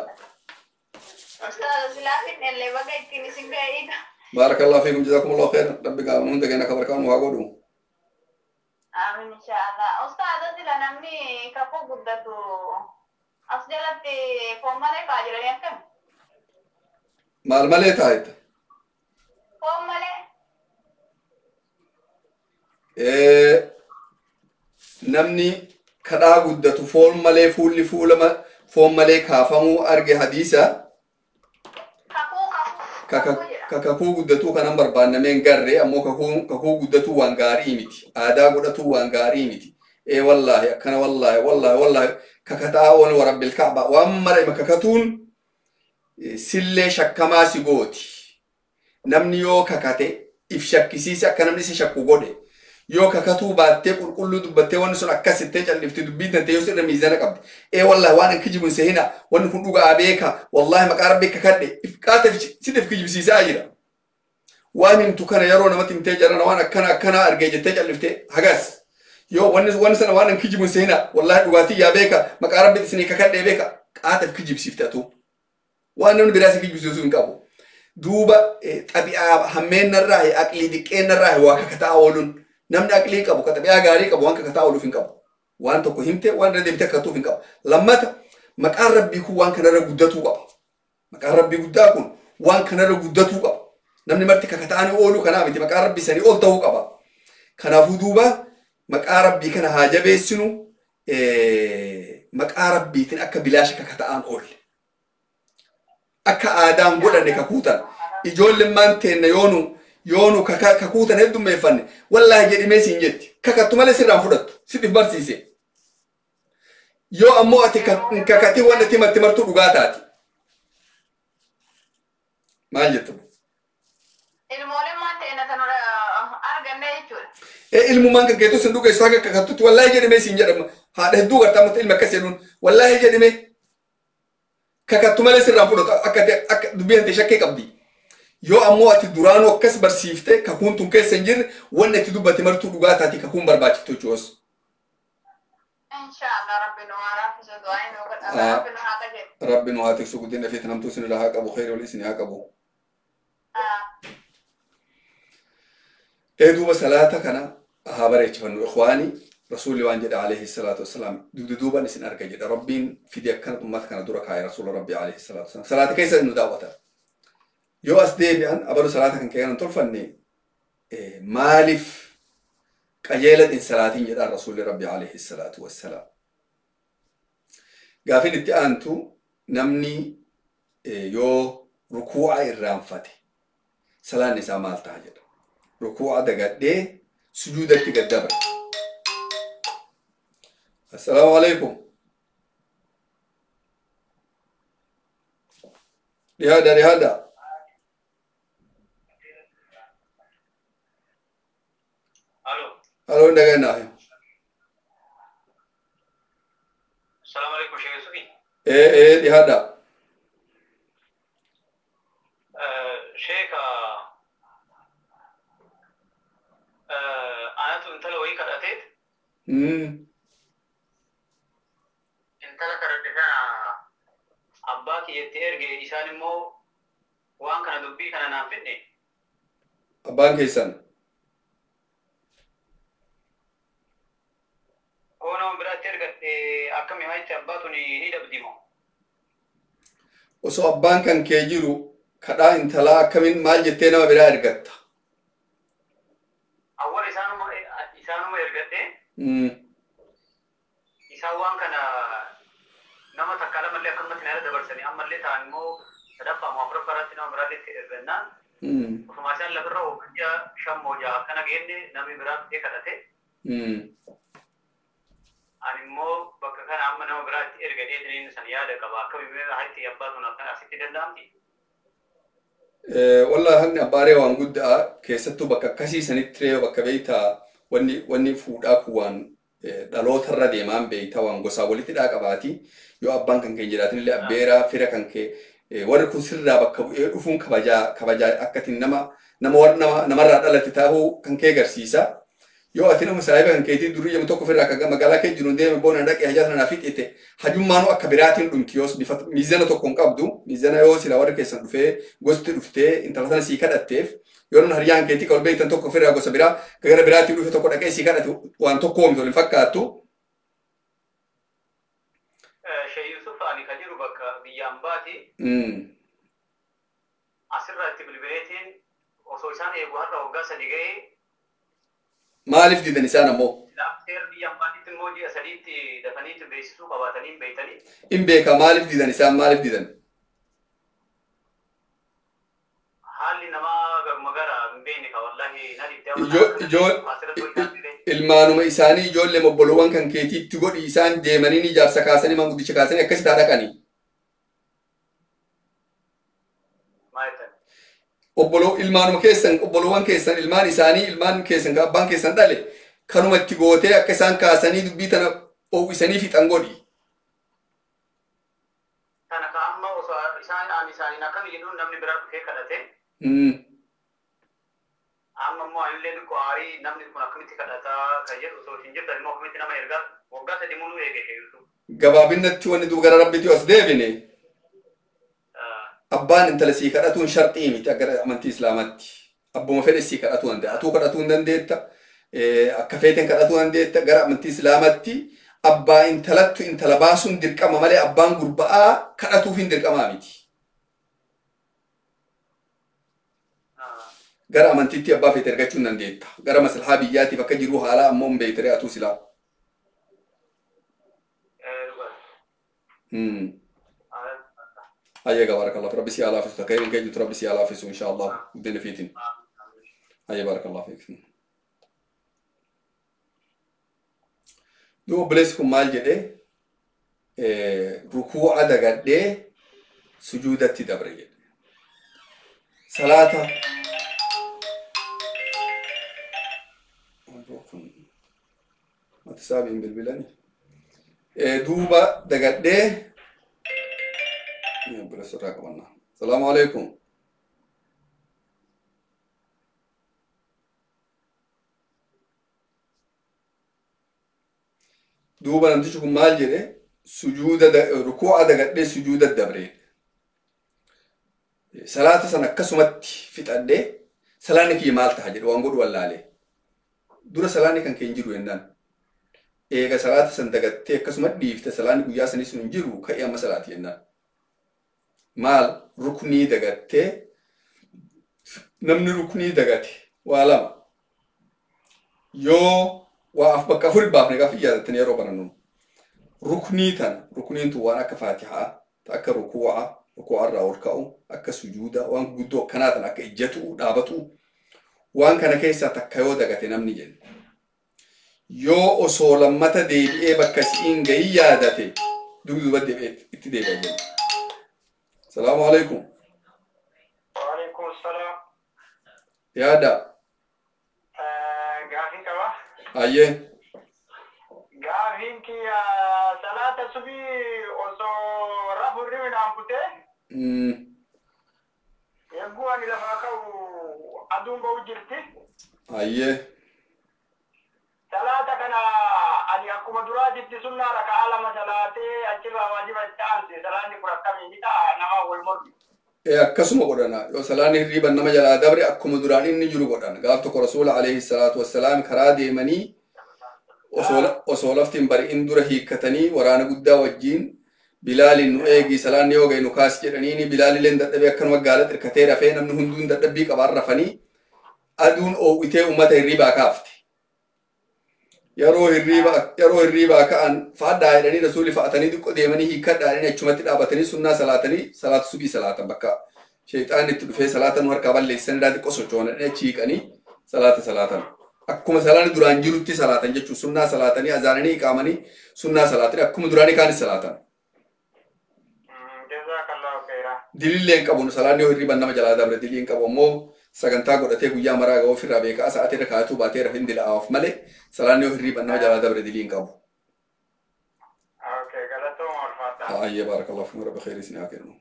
Ustaaz silaafiin illee baga ittiin isin ga'eedha. Barakallahu fiikum jazakumullahu khairan. Rabbi gaafa hunda keenya akka barkaan waa godhu. Amiin inshaallah. Ustaaz sila namni kakuu guddatu as jalatti foon malee kaa jiranii akkam? Maal malee taa'etta? Foon malee. Namni kadhaa guddatu foon malee fuulli fuula foon malee kaafamuu arge hadiisa. Kakuu guddatuu kanan barbaannamee hin garree ammoo kakuu guddatuu waan gaarii miti. Aadaa godhatuu waan gaarii miti. Ee wallaahi akkana wallaahi wallaahi wallaahi kakataa oon warabbil kaaba waan mara ima kakatuun sillee shakkamaa si gooti. Namni yoo kakate if shakkisiise akka namni si shakku godhe. Yoo kakatuu baattee qulqulluu dubbattee wanni sun akkasittee callifte dubbiin tantee yoo sirra miizana qabdi. Ee wallaahi waan hin kijibu hin sehina wanni kun dhugaa beeka wallaahi maqaa rabbii kakadhe if qaata sitif kijibsiisaa jira. Waan himtu kana yeroo namatti himtee jarana waan akkana akkana argee jettee calliftee hagas. Yoo wanni sana waan hin kijibu hin sehina wallaahi dhugaatii yaa beeka maqaa rabbii isinii kakadhee beeka qaataaf kijibsiifte atuu. Waan namni biraa si kijibsiisuu hin qabu. Duuba xabi'aa hammeennarraa aqlii diqqeennarraa waa kakataa ooluun. Namni aqlii qabu ka xabi'aa gaarii qabu waan kakataa ooluuf hin qabu. Waan tokko himte waan irra deebitee kakatuuf hin qabu. Lammata maqaan rabbii kun waan kanarra guddatuu qaba. Maqaan rabbii guddaa kun waan kanarra guddatuu qaba. Namni marti kakataanii ooluu kanaa miti maqaan rabbii sanii ol ta'uu qaba. Kanaafuu duuba maqaa rabbii kana haa jabeessinu maqaa rabbiitiin akka bilaasha kakata'aan oolle. Akka aadaan godhanne kakuutan. Ijoolleen maan teenna yoonu kakuutan heddummeeffanne wallaahi jedhimee siin jetti kakattu malee sirraan fudhattu sitif barsiise. Yoo ammoo ati kakatee waan ati himatti martuu dhugaa taati. Maal jettu? Ilmooleen maan ta'e tan arganne jechuudha. Ilmumaan kan keetu sin dhugeessu haga kakattutti wallaahi jedhimee siin jedhama. Haadha hedduu gartaa mata ilma akkas jedhuun wallaahi jedhimee kakattu malee sirraan fudhatu akka dubbii hante shakkee qabdi. Yoo ammoo ati duraanuu akkas barsiifte kakuun tun keessa hin jirre wanni ati dubbate martuu dhugaa taati kakuun barbaachiftu jechuus. Inshaallah rabbi nu haa raaffisu du'aa nu godha rabbi nu haa qajeelu. Rabbi nu haa tiksu guddina fi namtuu isin irraa haa qabu khayri wal isin haa qabu. Duuba salaata kana Haa bareechifannu ikhwaani rasuulli waan jedhe alayhi salaatu wassalaam dugda duubaan isin arga jedhe rabbiin fide akkana ummata kana dura kaa'e rasuula rabbi alayhi salaatu wassalaam salaata keessa nu daawwata. Yoo as deebi'an abalu salaata kan kee kan tolfanne maaliif qajeela in salaatiin jedhaan rasuulli rabbi alayhi salaatu wassalaam. Gaafin itti aantu namni yoo rukuu'a irraanfate salaanni isaa maal ta'a jedha. Rukuu'a dagadhee sujuudatti gad dabre. Assalaamu alaikum. Dhiyaadha dhiyaadha. Alo. Alo hin dhageenyaa. Assalamu alaikum Sheikh Yusufi. Ee dhiyaadha. Sheikh anatu intala wayii kadhateet intala kadhadhe kana abbaa kiyyatti erge isaan immoo waan kana dubbii kana naan fidne. Abbaan keessan. Hoo nama biraatti ergadhe akkami haayitti abbaa tuni ni dhabdi moo? Osoo abbaan kan kee jiru kadhaa intalaa akkamiin maal jettee nama biraa ergatta? Awwal isaanuma ergadhe isaan waan kana nama takka lamallee akkanumatti na dabarsanii ammallee ta'an immoo sadaffaa moo afuraffaa irratti nama biraallee itti ergannaan osuma isaan lafarra oofan ji'a 5 moo 6 akkana geenne namni biraa dhufee kadhate. Ani immoo bakka kana amma nama biraatti ergadhee san yaada qaba akkami haayitti abbaa sun akkana asitti danda'amti? Wallahi hanni abbaaree waan guddaa keessattuu bakka akkasii sanitti ree bakka beeytaa wanni fuudhaa kun waan dhalootarra deemaan beeytaa waan gosaa walitti dhaa qabaati. Yoo abbaan kan kee jiraatin illee abbeeraa fira kan kee warri kun sirraa bakka bu'ee dhufuun kabajaa kabajaa akkatiin nama nama namarraa dhalate ta'uu kan kee agarsiisa. Yoo ati nama saahiba kan keetii durii jedhamu tokko ofirraa akka magaalaa kee jiru deeme boona dhaqee hajaa sana naaf hidhite hajummaanuu akka biraatiin dhumti yoos bifa miizana tokko hin qabdu miizana yoo sila warri keessan dhufee gosti dhuftee intala sana sii kadhatteef yoo namni hariyyaan keetii kan ol beektan tokko ofirraa gosa biraa gara biraatiin dhufe tokko dhaqee sii kadhate waan tokko oomtu waliin fakkaattu. Sheekh Yusuf ani kan jiru bakka biyya ambaati. Asirraa itti bilbileetiin osoo isaan eegu har'a waggaa 3 ga'ee Maaliif didan isaan ammoo? Seera biyya ambaatitti immoo ji'a 3tti dafaniitti beeksisuu qabaatanii hin beektanii. In beeka maaliif didan isaan maaliif didan? Haalli namaa garuma gara hin beekne ka wallaahi na dhibdee Ilmaanuma isaanii ijoollee obbolowwan kan keetiitti godhi isaan deemanii ni ijaarsa kaasanii manguddicha kaasanii akkasitti haa dhaqanii. Ilmaanuma keessan obbolowwan keessan ilmaan isaanii ilmaan keessan kan abbaan keessan dhale kanuma itti gootee akka isaan kaasanii dubbii tana oowwisanii fixan godhi. Kana ka amma osoo isaan ani isaaniin akkami jedhuun namni biraa dhufee kadhate. Amma immoo anillee xiqqoo aarii namni kun akkamitti kadhataa kan jedhu osoo isin jirtan immoo akkamitti nama ergaa waggaa 3 muluu eege Yusuf. Gabaabinatti wanni duuba gara rabbiitti as deebine. Abbaan intala sii kadhatuun sharxii miti akka amantii islaamaatti. Abbuma fedhe sii kadhatuu danda'a. Atuu kadhatuu hin dandeetta. Akka feeten kadhatuu dandeetta. Gara amantii islaamaatti abbaa intalattu intala baasuun dirqama malee abbaan gurba'aa kadhatuuf hin dirqamaa miti. Gara amantiitti abbaa feete ergachuu hin dandeetta. Gara maslahaa biyyaatiif akka jiru haala ammoo hin beektere atuu silaa. هيا بارك الله فيك ربي سي على فيك خير كي ربي سي على فيك ان شاء الله بدنا فيتين هيا بارك الله فيك دو بلسكم مال جدي ركوع دغدي سجودتي دبر صلاة ما تسابين بالبلاني دوبا دغدي السلام عليكم. دوبا namtichi kun maal jedhe sujuuda rukuu'a dagadhee sujuuda dabree salaata sana akkasumatti fixadhee salaanni kiyya maal ta'a jedhe waan godhu wallaalee Dura salaanni kan kee hin jiru jennaan. Eega salaata san dagattee akkasuma dhiifte salaanni guyyaa sanii sun hin jiru ka'ee amma salaati jennaan. Maal ruknii dagattee namni ruknii dagate waa lama yoo waa bakka afuri baafne gaafa yaadattanii yeroo barannu ruknii tana rukniin tun waan akka faatihaa akka rukuu'a rukuu'arraa ol ka'u akka sujuuda waan guddoo akkanaa tana akka ijjatu dhaabatu waan kana keessaa takka yoo dagate namni jenne yoo osoo lammata deebi'ee bakka si'iin gahii yaadate dugduuba deebi'ee itti deebi'a jenna. Salaamu alaikum. Waalaikum salaam. Yaada. Gaafii qaba. Ayyee. Gaafiin kiyya salaata subii osoo rafu hirribnaan kutee Eeguu ani lafaa ka'u aduun ba'u jirti. Ayyee. Salaata kana ani akkuma duraatitti sunnaa raka'aa lama salaatee achirraa waajiba itti aanse salaanni kun akkamii ni ta'a nama wal mormi. Akkasuma godhana yoo salaanni hirriban nama jalaa dabre akkuma duraan inni jiru godhan gaaf tokko rasuula alayhi salaatu wassalaam karaa deemanii osoo lafti hin bari'in dura hiikkatanii waraana guddaa wajjiin Bilaaliin nu eegi salaanni yoo ga'e nu kaas jedhaniini Bilaalilleen dadhabee akkanuma gaala xirkatee rafee namni hunduun dadhabbii qabaan rafanii aduun oowwitee uummata hirribaa kaafte. Yeroo hirribaa ka'an fa'adhaa jedhanii rasuulli fa'atanii xiqqoo deemanii hiikkadhaa jedhanii achumatti dhaabatanii sunnaa salaatanii salaatu subii salaatan bakka sheexaan itti dhufee salaata nu harkaa balleessan irraa xiqqoo socho'an achi hiiqanii salaata salaatan. Akkuma salaanni duraan jirutti salaatan jechuun sunnaa salaatanii azaananii iqaamanii sunnaa salaatanii akkuma duraanii kaanis salaatan. Dilillee hin qabu salaanni yoo hirriban nama jalaa dabre dilii hin qabu ammoo sagantaa godhatee guyyaa maraa ga'uu ofirraa beekaa sa'aatii irra kaa'atuu baatee rafin dila'aaf malee salaanni yoo hirriban nama jalaa dabre dilii hin qabu. Ayyee baarakallahu fiikum rabbi khayrii isin haa kennu.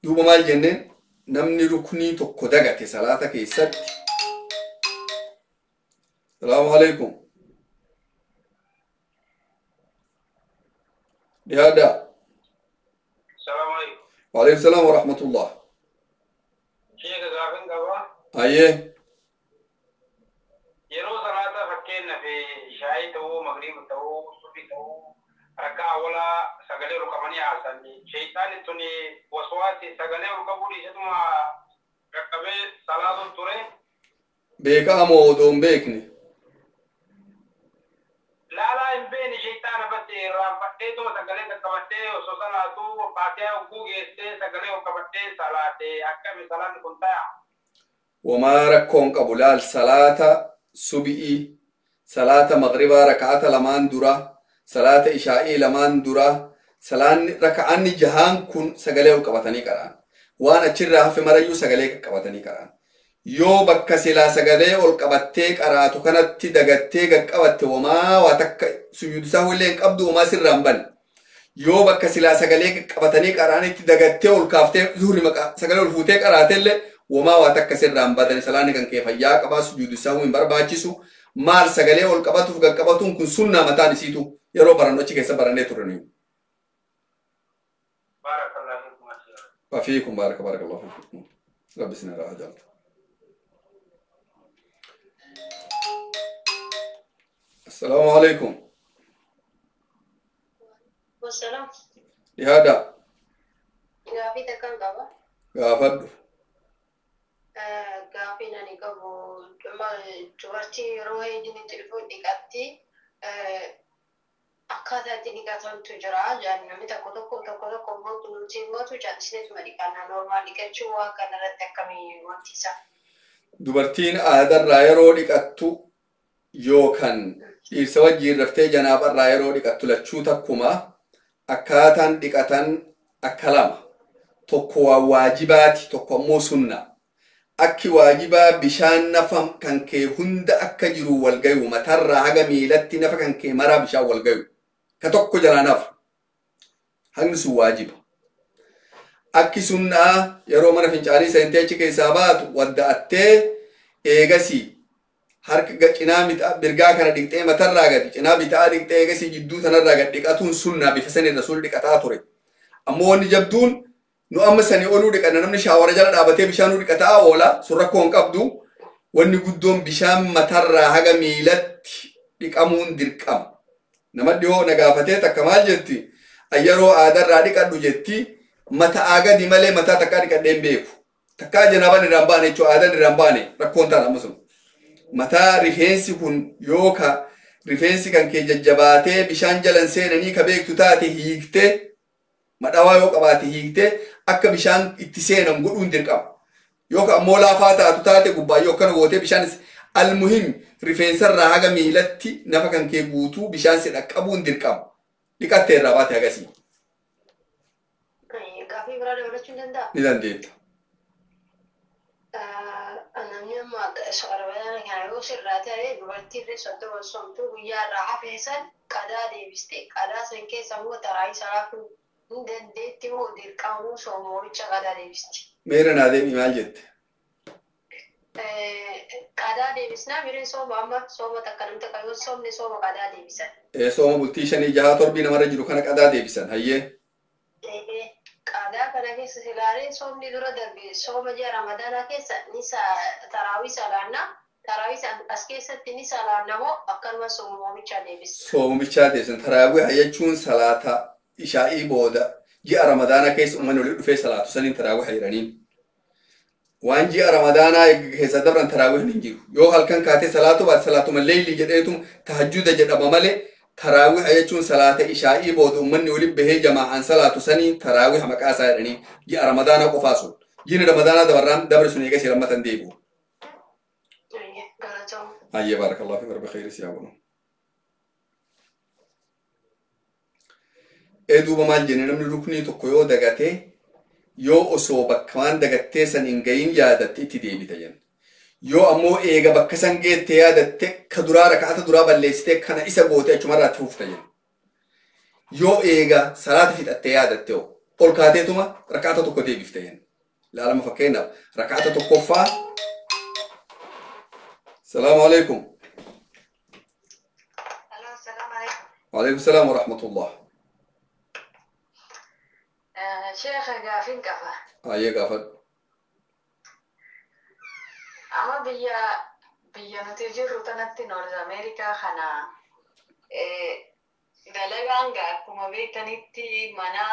Duuba maal jenneen namni ruknii tokko dagate salaata keessatti. Salaamu alaikum. Dhiyaadhaa. Salaamu alaikum. وعليكم السلام ورحمة الله. Sheeka gaafin qaba. Ayyee. Yeroo salaata fakkeenyaaf shaayii ta'uu, magriiba ta'uu, subii ta'uu, rakkaa awwalaa sagalee ol qabanii haasan. Sheexaanni tuni waswaasi sagalee ol qabuu dhiisatuma qaqqabee salaatu ture. Beekaa moo odoo hin beekne? Laalaa hin beekne sheexaana basse irraanfadheetuma sagalee qaqqabadhee osoo salaatu faatihaa hogguu geessee sagalee ol qabadhee salaate akkami salaanni kun ta'a? Wamaa rakkoon qabu laal salaata subi'ii, salaata maghribaa raka'ata lamaan dura, salaata ishaa'ii lamaan dura, salaanni raka'anni jahaan kun sagalee ol qabatanii qara'an. Waan achirraa hafe marayyuu sagalee qaqqabatanii qara'an. Yoo bakka silaa sagalee ol qabattee qaraatu kanatti dagattee qaqqabatte wamaa waa takka sujuudu illee hin qabdu wamaa sirraa hin banne. Yoo bakka silaa sagalee qaqqabatanii qara'anitti dagattee ol kaaftee zuhri maqaa sagalee ol fuutee qaraate illee wamaa waa takka sirraa hin badan salaanni kan kee fayyaa qabaa sujuudu sahuu hin barbaachisu. Maal sagalee ol qabatuuf qaqqabatuun kun sunnaa mataan isiitu yeroo barannu achi keessa barannee turani. Wafiikum baaraka baarakallahu fiikum. Rabbi isin irraa haa jaalatu. Assalaamu alaikum. Wassalaam. Dhiyaadhaa. Gaafii takkan qaba. Gaafadhu. Gaafiin ani qabu dubartii yeroo heejiin itti dhufu dhiqatti akkaataa itti dhiqatantu jira. Namni tokko tokko tokko tokko immoo nuti immoo callisneetuma dhiqanna. Normaal dhiqachuu waan kanarratti akkamii wanti isaa? Dubartiin aadarraa yeroo dhiqattu yookaan dhiirsa wajjiin raftee janaabarraa yeroo dhiqattu lachuu takkuma akkaataan dhiqatan akka lama. Tokko waan waajibaati tokko ammoo sunna. Akki waajibaa bishaan nafa kan kee hunda akka jiru wal gayu matarraa haga miilatti nafa kan kee maraa bishaan wal gayu. Ka tokko jalaa nafa. Hagni sun waajiba. Akki sunnaa yeroo mana fincaanii seentee achi keessaa baatu wadda'attee eegasii harka cinaa mirgaa kana dhiqxee matarraa gadi cinaa bitaa dhiqxee eegasii jidduu tanarraa gad dhiqatuun sunnaa bifa sanii rasuulli dhiqataa ture. Ammoo wanni jabduun nu amma sanii oluu dhiqanna namni shaawara jala dhaabatee bishaan nu dhiqataa oola sun rakkoo hin qabdu. Wanni guddoon bishaan matarraa haga miilatti dhiqamuun dirqama. Nama dhiyoo na gaafatee takka maal jetti? Yeroo aadarraa dhiqadhu jetti mataa gadi malee mataa takkaa dhiqadhee hin beeku. Takkaa janaabaan irraan baane jechuudha aadaan irraan baane rakkoon taana amma sun. Mataa rifeensi kun yookaan rifeensi kan kee jajjabaatee bishaan jalan seenanii ka beektu taate hiiktee madhawaa yoo qabaate hiiktee akka bishaan itti seenan godhuun dirqama. Yookaan ammoo laafaa taatu taate gubbaa yoo akkana gootee bishaan almuhim rifeensarraa haga miilatti nafa kan kee guutuu bishaan si dhaqqabuun dirqama. Dhiqattee irraa baate hagasii. Gaaffii biraa dabalachuu ni danda'a? Ni dandeetta. Namni amma Ramadaana kana yoo sirraa ta'e dubartii illee 30 somtuu guyyaa irraa hafe san qadaa deebiste qadaa san keessa immoo taraayii salaatu hin dandeetti moo dirqamuu soomooricha qadaa deebisti. Meera naa deemi maal jette? Qadaa deebisnaa miree sooma amma sooma takka namni takka yoo soomne sooma qadaa deebisan. Sooma bultii 5 6 7 namarra jiru kana qadaa deebisan hayyee. Qadaa kana keessa silaalee soomni dura darbe sooma ji'a Ramadaanaa keessa ni taraawii salaannaa taraawii as keessatti ni salaanna moo akkanuma soomamichaa deebisa. Soomamichaa deebisan taraawii jechuun salaata ishaa'ii booda ji'a Ramadaanaa keessa uummanni walitti dhufee salaatu saniin taraawii jedhaniin. Waan ji'a Ramadaanaa keessa dabran taraawii hin jiru. Yoo halkan kaatee salaatu baate salaatuma leeyli jedheetu tahajjuda jedhama malee taraawii jechuun salaata ishaa'ii booda uummanni waliin bahee jamaa'aan salaatu sanii taraawii maqaa isaa jedhanii ji'a Ramadaanaa qofaa sun. Ji'i Ramadaanaa dabarraan dabre sun eegas lammatan deebi'u. Ayyee baarakallahu fi rabbi khayri siyaa godhu. Duuba maal jenne namni ruknii tokko yoo dagatee yoo osoo bakka waan dagattee san hin gahin yaadatte itti deebita jenna. Yoo ammoo eega bakka san geette yaadatte ka duraa raka'ata duraa balleessitee kana isa goote achumarraa itti fufta jenna. Yoo eega salaata fixattee yaadatte ol kaateetuma raka'ata tokko deebifte jenna. Ilaalama fakkeenyaaf raka'ata tokkoffaa. Salaamu alaikum. Waalaikum salaam wa rahmatullah. Sheekha gaafiin qaba. Ayyee gaafadhu. Amma biyya nuti jirru tanatti Noorz Ameerikaa kana dalagaan akkuma beektanitti mana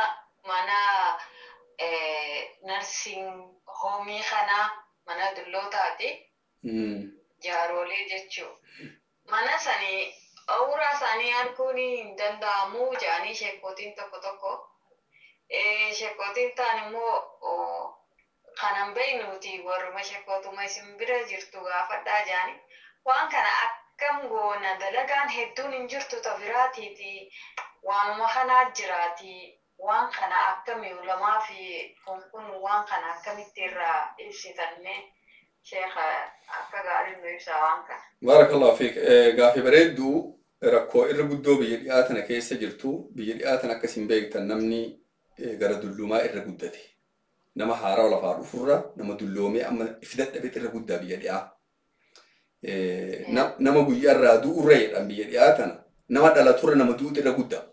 narsiin hoomii kana mana dullootaati. Jaaroolee jechuu. Mana sanii awuraa isaanii arguun hin danda'amu jedhanii sheekootiin tokko tokko. Sheekootiin ta'an immoo kanan beeknuti warruma sheekootuma isin bira jirtu gaafadhaa jedhanii waan kana akkam goona dalagaan hedduun hin jirtu ta biraatiiti waanuma kanaa jiraati waan kana akkami ulamaa fi kun waan kana akkamitti irraa ibsitanne sheekha akka gaariin nu ibsaa waan kana. Baarakallahu fiik. Gaafii bareedduu rakkoo irra guddoo biyya dhiyaa tana keessa jirtu biyya dhiyaa tana akkasin beektan namni gara dullumaa irra guddate. Nama haaraa lafaa dhufurra nama dulloomee amma ifi dadhabee irra guddaa biyya dhiyaa. Nama guyyaarraa du'urra jedhan biyya dhiyaa tana nama dhalaturra nama du'utu irra guddaa.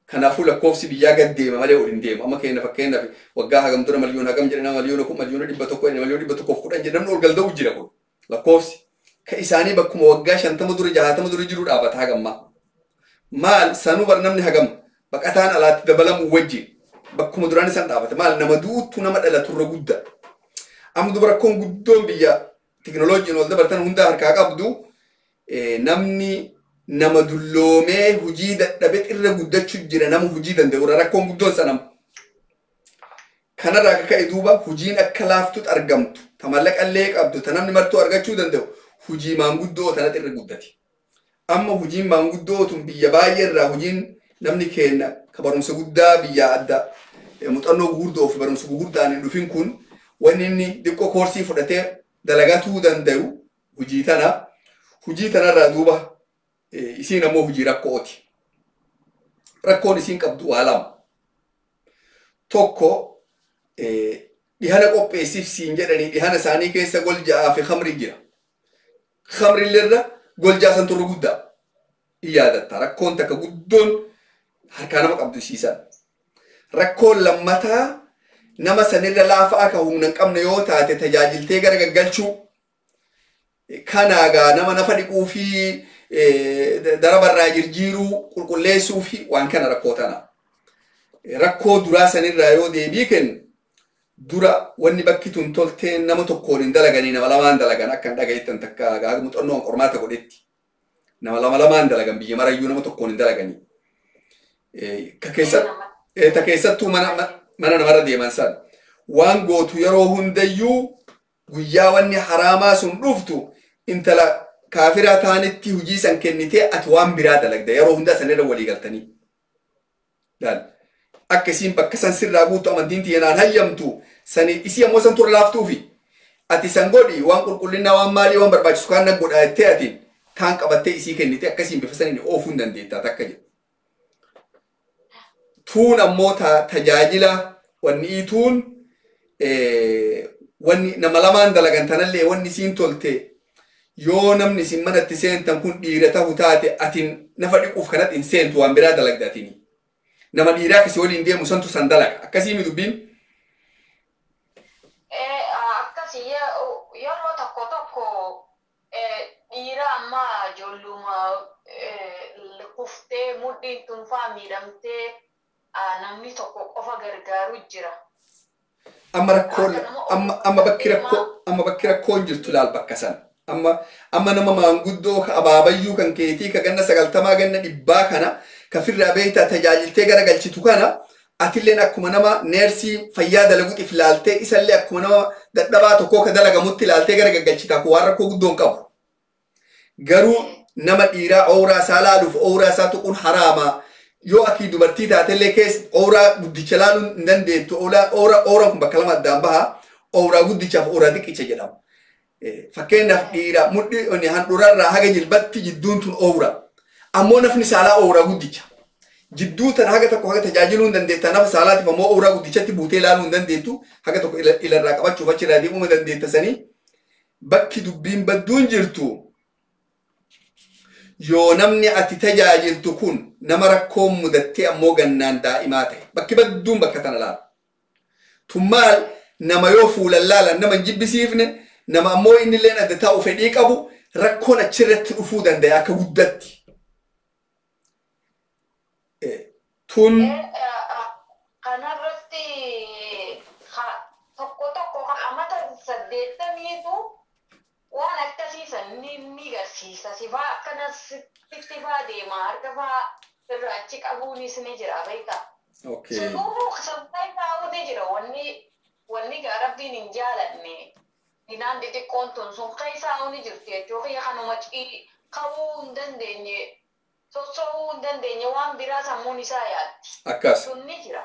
Kanaafuu lakkoofsi biyyaa gad deema malee ol hin deemu. Amma keenya fakkeenyaaf waggaa hagam dura miliyoona hagam jedhe nama miliyoona 1 miliyoona 100 miliyoona 110 jedhe namni ol galda'u jira kun lakkoofsi. Ka isaanii bakkuma waggaa 50 dura 60 dura jiru dhaabata hagammaa. Maal sanuu bar namni hagam baqataan alaatti dabalamu wajjin bakkuma duraan isaan dhaabate maal nama du'utu nama dhalaturra guddaa. Amma dubara rakkoon guddoon biyya teknooloojiin ol dabartan hunda harkaa qabdu namni nama dulloomee hujii dadhabee irra guddachuu jira nama hujii danda'u rakkoon guddoon sanam. Kanarraa akka ka'e duuba hujiin akka laaftutti argamtu ta mallaqallee qabdu ta namni martuu argachuu danda'u hujii maanguddoo tanatti irra guddate. Amma hujiin maanguddoo tun biyya baay'ee irraa hujiin namni keenya ka barumsa guddaa biyya adda muuxannoo gurguddoo fi barumsa gurguddaan hin dhufin kun wanni inni xiqqoo koorsii fudhatee dalagatuu danda'u hujii tana. Hujii tanarraa duuba isiin ammoo hujii rakkooti. Rakkoon isiin qabdu waa lama. Tokko dhihana qopheessiif siin jedhanii dhihana isaanii keessa golja'aa fi khamri jira. Khamrillee goljaa san turre guddaa. In yaadatta rakkoon takka guddoon harkaa nama qabdu isiisan. Rakkoon lammataa nama sanirra laafaa akka humna hin qabne yoo taate tajaajiltee gara gaggalchuu Kanaagaa nama nafa dhiquu fi darabarraa jirjiiruu qulqulleessuu fi waan kana rakkoo tana. Rakkoo duraa sanirraa yoo deebii kennu dura wanni bakki tun toltee nama tokkoon hin dalaganii nama lamaan dalagan akka hin dhagayeettan takka gaaga muuxannoon qormaata godhetti. Nama lama lamaan dalagan biyya marayyuu nama tokkoon hin dalaganii. Ta keessattuu mana namarra deeman san waan gootu yeroo hundayyuu guyyaa wanni haraamaa sun dhuftu intala kaafiraa taanitti hojii san kennitee ati waan biraa dalagda yeroo hunda sanirra walii galtanii. Akka isiin bakka san sirraa guutu amantiin tiyyanaan hayyamtu sani isii ammoo san tura laaftuufi ati san godhi waan qulqullinaa waan maalii waan barbaachisu kaan nan godha jettee atiin kaan qabattee isii kennite akkasiin bifa saniin oofuu hin dandeettaa takka jedhu. Tuun ammoo tajaajila wanni ituun wanni nama lamaan dalagan tanallee wanni isiin tolte yoo namni isin manatti seentan kun dhiira ta'u taate atiin nafa dhiquuf kanatti hin seentu waan biraa dalagda atini. Nama dhiiraa akkasii waliin deemu santu san dalaga. Akkasii mi dubbiin? Akkasii yeroo tokko tokko dhiira ammaa ijoolluma kuftee mudhiin tunfaa miidhamtee namni tokko qofa gargaaru jira. Amma rakkoon amma bakki rakkoon jirtu laal bakka san. Amma nama maanguddoo ka abaabayyuu kan keetii ka ganna 90 ganna 100 kana ka firraa beektaa tajaajiltee garagalchitu kana atilleen akkuma nama neersii fayyaa dalaguuf ilaaltee isallee akkuma nama dadhabaa tokkoo ka dalagamutti ilaaltee garagalchitaa kun waan rakkoo guddoon qabu. Garuu nama dhiiraa ooraa isaa laaluuf ooraa isaa tuquun haraama. Yoo akii dubartii taatellee keessa ooraa guddicha laaluun hin dandeettu ooraan kun bakka lama addaan baha ooraa guddichaaf ooraa xiqqicha jedhama. Fakkeenyaaf dhiira mudhii handhuurarraa haga jilbatti jidduun tun oora. Ammoo nafni saalaa ooraa guddicha. Jidduu tana haga tokko haga tajaajiluu hin dandeetta nafa saalaatiif ammoo ooraa guddichatti buutee ilaaluu hin dandeettu haga tokko ilarraa qabachuuf achirraa deemuu hin dandeetta sanii bakki dubbiin badduun jirtu. Yoo namni ati tajaajiltu kun nama rakkoon mudattee ammoo gannaan daa'imaa ta'e bakki badduun bakka tana laala. Tun maal nama yoo fuulan laalan nama hin jibbisiifne nama ammoo innilleen adda taa'u fedhii qabu rakkoon achirratti dhufuu danda'a akka guddatti. Tun kanarratti tokko tokko amata 80tu waan akkasiisan ni garsiisa. Sifaa akkanas faa deema harka faa irraa achi qabuunis ni jira beekaa. Sunuu sabdaa taa'uu ni jira wanni rabbiin hin jaalanne dinaan xixiqqoon tun sun keessaa ni jirti jechuudha. Kiyya kanuma qabuu hin dandeenye socho'uu hin dandeenye waan biraa sammuun isaa yaaddi. Akkas. Sun ni jira.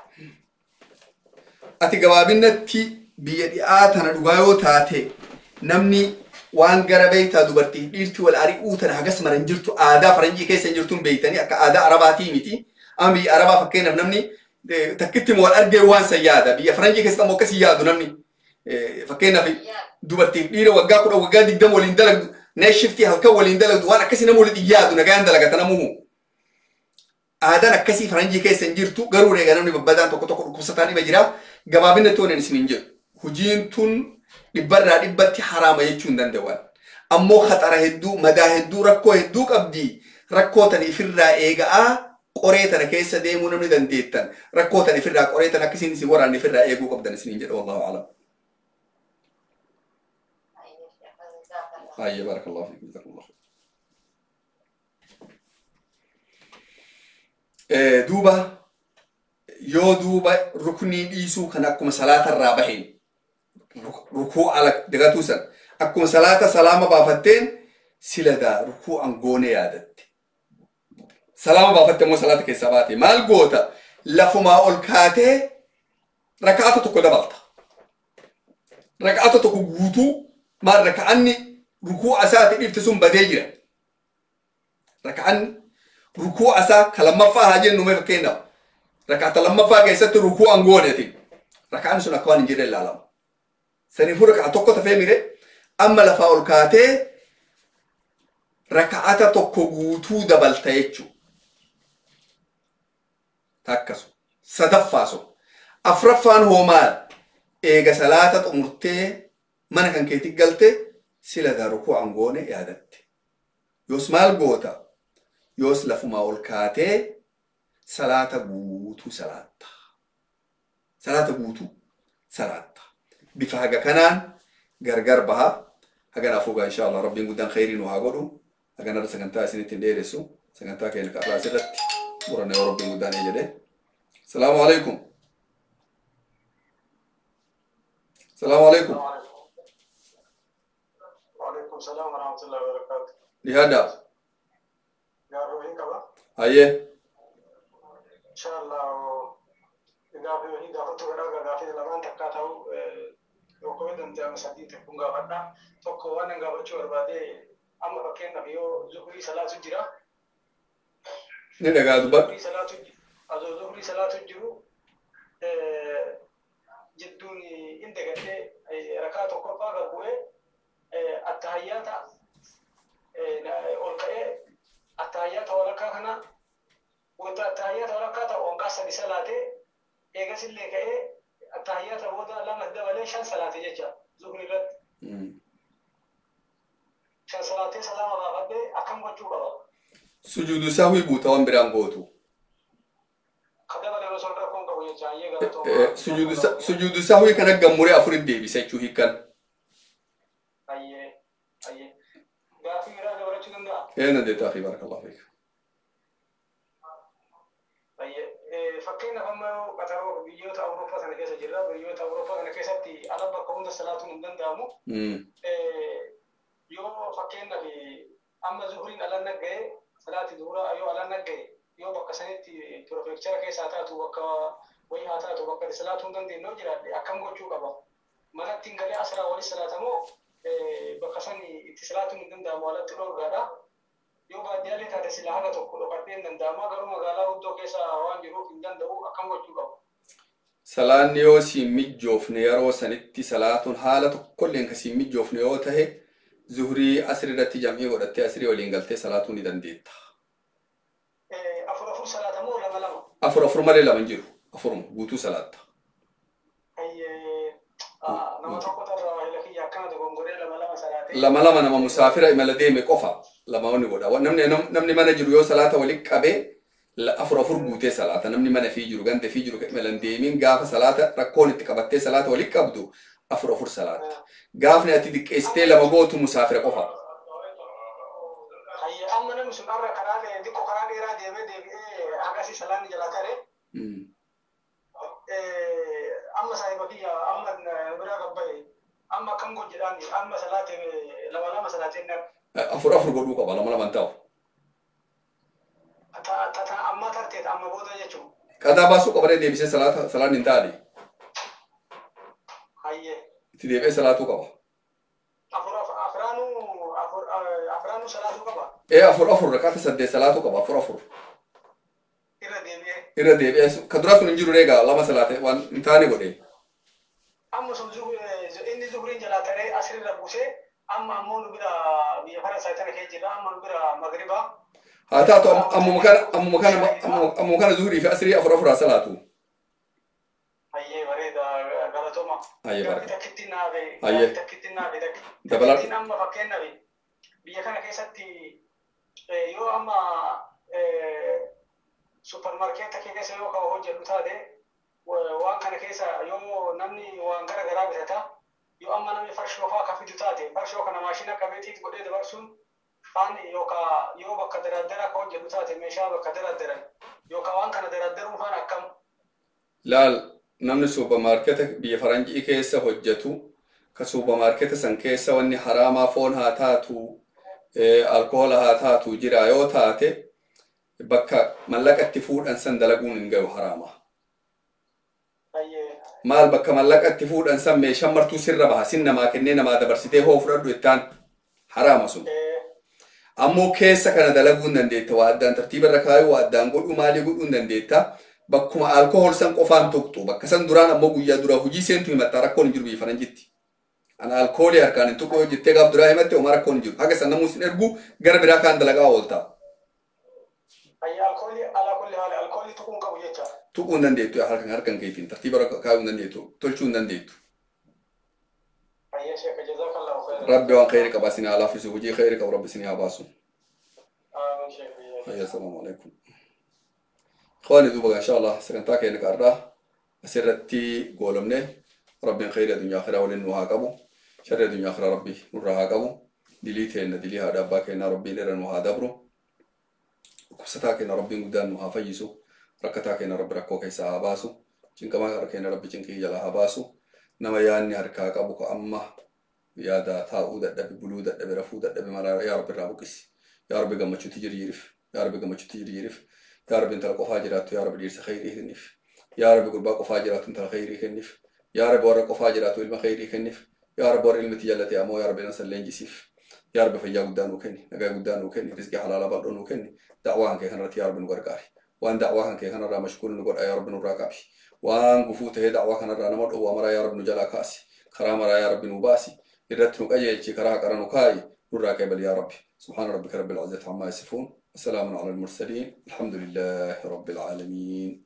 Ati gabaabinatti biyya dhi'aa tana dhugaa yoo taate namni waan gara beektaa dubartii dhiirti wal ari'uu tana hagas mara hin jirtu aadaa faranjii keessa hin jirtuun beektanii akka aadaa arabaatii miti. Amma biyya arabaa fakkeenyaaf namni takkitti wal argee waan san yaada. Biyya faranjii keessatti ammoo akkasii yaadu namni. Fakkeenyaaf dubartii dhiira waggaa 10 waggaa 20 waliin dalagdu next shiftii halkan waliin dalagdu waan akkasii nama walitti yaadu nagaan dalagata namuhu. Aadaan akkasii faranjii keessa hin jirtu garuu egaa namni babbadaan tokko tokko dhukkubsataan dhima jira. Gabaabinatti toon isin hin jedhu. Hojiin tun dhibbarraa dhibbatti haraama jechuu hin danda'an. Ammoo khaxara hedduu, madaa hedduu, rakkoo hedduu qabdi. Rakkoo tana ifirraa eega'aa qoree tana keessa deemuu namni dandeettan. Rakkoo tana ifirraa qoree tana akkasiin isin waraanne ifirraa eeguu qabdan isin hin jedhu wallahu a'lam. Ayye barakallahu fiikum jazakumullahu khair. Duuba yoo duuba ruknii dhiisuu kan akkuma salaatarraa baheen rukuu ala dagatuu san akkuma salaata salaama baafatteen sila daa rukuu angoone yaadatte. Salaama baafatte immoo salaata keessaa baate maal goota lafumaa ol kaatee raka'ata tokko dabalta. Raka'ata tokko guutuu maal raka'anni rukuu asaati dhiifte sun badee jira. Raka'anni rukuu asaa ka lammaffaa haa jennu mee fakkeenyaaf raka'ata lammaffaa keessatti rukuu angooneeti. Raka'anni sun akka waan hin jirre ilaalama. Saniifuu raka'a tokko tafee mire amma lafaa ol kaatee raka'ata tokko guutuu dabalta jechuudha. Takkasu sadaffaa sun afraffaan hoo maal eega salaata xumurtee mana kan keetti galte Sila rukuu'an goone yaadatte. Yoos maal goota? Yoos lafumaa ol kaatee salaata guutuu salaatta. Salaata guutuu salaatta. Bifa haga kanaan gargar baha. Haganaaf ogaa insha Allah rabbiin guddaan khayrii nu haa godhu. Haganarra sagantaa isinitti hin dheeressu. Sagantaa keenya qarraa asirratti muranna yoo rabbiin guddaan ee jedhe. Salaamu alaikum. Salaamu alaikum. وعليكم السلام ورحمة الله وبركاته. Dhiyaadha. Gaafii qaba. Hayyee. Inshallah gaafii gaafatu godhaa gaafii lamaan takkaa ta'u tokko danda'ame sadii tokkoon gaafadha. Tokko waan an gaafachuu barbaade amma fakkeenyaaf yoo zuhurii salaatu jira. Ni dhagaa dubbadhu. Azoo zuhurii salaatu jiru jidduun hin dagadhee rakaa tokkoffaa gad bu'ee attahayyaata ol ka'ee attahayyaata walakkaa kana wanta attahayyaata walakkaa ta'u onqaa sadi salaatee eegasillee ka'ee attahayyaata booda lama dabalee shan salaate jecha zuhri irratti. Shan salaatee salaama baafadhee akkam gochuu qaba? Sujuudu sahwii guuta waan biraan gootu. Ka dabalee osoo rakkoon qabu jecha ayyee galatoomaa. Sujuudu sahwii kana gammuree afurit deebisa jechuu hiikkan. Ayyee ayyee. Gaafii biraa dabalachuu danda'a? Ee dandeetta akhi barakallahu fiik. Fakkeenyaaf amma yoo qaxaroo biyyoota Awurooppaa sana keessa jirra. Biyyoota Awurooppaa kana keessatti ala bakka hunda salaatuun hin danda'amu. Yoo fakkeenyaaf amma zuhuriin ala nagga'e salaati zuhuraa yoo ala nagga'e yoo bakka sanitti pirofeekchara keessa haa taatu bakka wayii haa taatu bakka salaatuu hin dandeenye yoo jiraadhe akkam gochuu qaba? Manatti hin galee asraa wali salaatamoo bakka sani itti salaatuun hin danda'amu alatti dhoorgaadha. Yoo baadiyyaalee taate sila haga tokko dhokadhee hin danda'ama garuu magaalaa guddoo keessa waan jiruuf hin danda'u akkam gochuu qaba? Salaanni yoo siin mijjoofne yeroo sanitti salaatuun haala tokkolleen ka siin mijjoofne yoo tahe zuhurii asri irratti jam'ii godhattee asrii waliin galtee salaatuu ni dandeetta. Afur afur salaatamoo lama lama? Afur afur malee lama hin jiru. Afuruma guutuu salaatta. Nama tokko tarraa hila kiyya akkana dogongoree lama lama salaatee. Lama lama nama musaafira imala deeme qofa lama wanni godha. Namni mana jiru yoo salaata walitti qabee afur afur guutee salaata. Namni mana fi jiru ganda fi jiru imala hin deemin gaafa salaata rakkoon itti qabattee salaata walitti qabdu afur afur salaata. Gaafni ati diqqeessitee lama gootu musaafira qofa. Amma namni sun har'a karaa xiqqoo karaa dheeraa deemee deebi'ee hagasii salaanni jalaa taree. Amma saahiba kiyya amma biraa gabbaye amma akkam godh jedhaan amma salaate lama lama salaateen Afur afur godhuu qaba lama lama hin ta'u. Ta amma tarteet amma booda jechuun. Qadaa baasuu qaba deebisee salaata salaanni hin taane. Hayyee. Itti deebi'ee salaatuu qaba. Afur afraanuu afur afraanuu salaatuu qaba. Ee afur afur rakaata saddeet salaatuu qaba afur afur. Irra deebi'ee. Irra deebi'ee ka duraa sun hin jiru egaa lama salaate waan hin taane godhe. Amma sun inni zuhuriin jalaa taree asirra buusee amma ammoo nu bira biyya Faransaay tana keessa jirra amma nu bira Magriba. Haa taatu ammuma kana zuhurii fi asrii afur afur haa salaatu. Hayyee bareeda galatooma. Hayyee baraka. Takkittiin naafe. Hayyee. Takkittiin naafe. Dabalaa. Takkittiin amma fakkeenyaaf biyya kana keessatti yoo amma suppermaarkeeta keessa yoo ka hojjedhu taate waan kana keessa yoo namni waan gara garaa bitata yoo amma namni farshoo fa'aa ka fidu taate farshoo kana maashina qabeetiit godhee dabarsuun faan yookaan yoo bakka daraaddaraa ka hojjedhu taate meeshaa bakka daraaddaran yookaan waan kana daraaddaruun faan akkam. Laal namni suuparmaarketa biyya faranjii keessa hojjetu ka suuparmaarketa san keessa wanni haraamaa foon haa taatu alkohola haa taatu jira yoo taate bakka mallaqa itti fuudhan san dalaguun hin gahu haraama. Maal bakka mallaqa itti fuudhan san meeshaan martuu sirra baha sin namaa kennee namaa dabarsitee hoo fudhadhu ittaan haraama sun. Ammoo keessa kana dalaguu hin dandeetta waa addaan tartiiba irra kaayuu waa addaan godhuu maalii godhuu hin dandeetta. Bakkuma alkohol san qofaan tuqxu bakka san duraan ammoo guyyaa duraa hojii seentu himatta rakkoon hin jiru biyya faranjitti. Ana alkoolii harkaan hin tuqu yoo jettee gaaf duraa himatte homaa rakkoon hin jiru. Haga san namuu sin ergu gara biraa kaan dalagaa oolta. Alkoolii alaa kulli haala alkoolii tuquun qabu jecha. Tuquu hin dandeettu harkaan keetiin tartiiba kaayuu hin dandeettu tolchuu hin dandeettu. Hayyee sheeka jazaakallahu khairan. Rabbi waan khayri qaba isin haa laaffisu, hojii khayri qabu rabbi isin haa baasu. Amiin sheekh. Hayya, assalaamu alaikum. Ikhwaani, duuba insha Allah sagantaa keenya qaarraa asirratti goolabne. Rabbiin khayri addunyaa akhiraa waliin nu haa qabu. Sharri addunyaa akhiraa rabbi nurraa haa qabu. Dilii teenna, dilii haadha abbaa keenyaa rabbiin irra nu haa dabru. Dhukkubsataa keenya rabbiin guddaan nu haa fayyisu. Rakkataa keenya rabbi rakkoo keessaa haa baasu. Cinqamaa keenya rabbi cinqii jalaa haa baasu. Nama yaadni harkaa qabu ka amma yaada taa'uu dadhabe, buluu dadhabe, rafuu dadhabe mara yaa rabbi irraa buqqisi. Yaa rabbi gammachuutti jirjiirif. Yaa rabbi gammachuutti jirjiirif. Yaa rabbi intala qofaa jiraattu yaa rabbi dhiirsa khayrii kenniif. Yaa rabbi gurbaa qofaa jiraattu intala khayrii kenniif. Yaa rabbi warra qofaa jiraattu ilma khayrii kenniif. Yaa rabbi warra ilmiti jallate ammoo yaa rabbi nan leenjisiif. Yaa rabbi fayyaa guddaa nuu kenni, nagaa guddaa nuu kenni, rizqii halaalaa bal'oo nuu kenni. Da'waa kan kee kanarratti yaa rabbi nu gargaari. Waan da'waa kan kee kanarraa mashkuul nu godha yaa rabbi nurraa qabi. Waan gufuu tahee da'waa kanarraa nama dhowwaa maraa yaa rabbi nu jalaa kaasi. Karaa maraa yaa rabbi nu baasi. Irratti nu qajeelchi, karaa haqara nu kaayi. Nurraa qeebali yaa rabbi. سبحان ربك رب العزة عما يصفون وسلام على المرسلين، الحمد لله رب العالمين.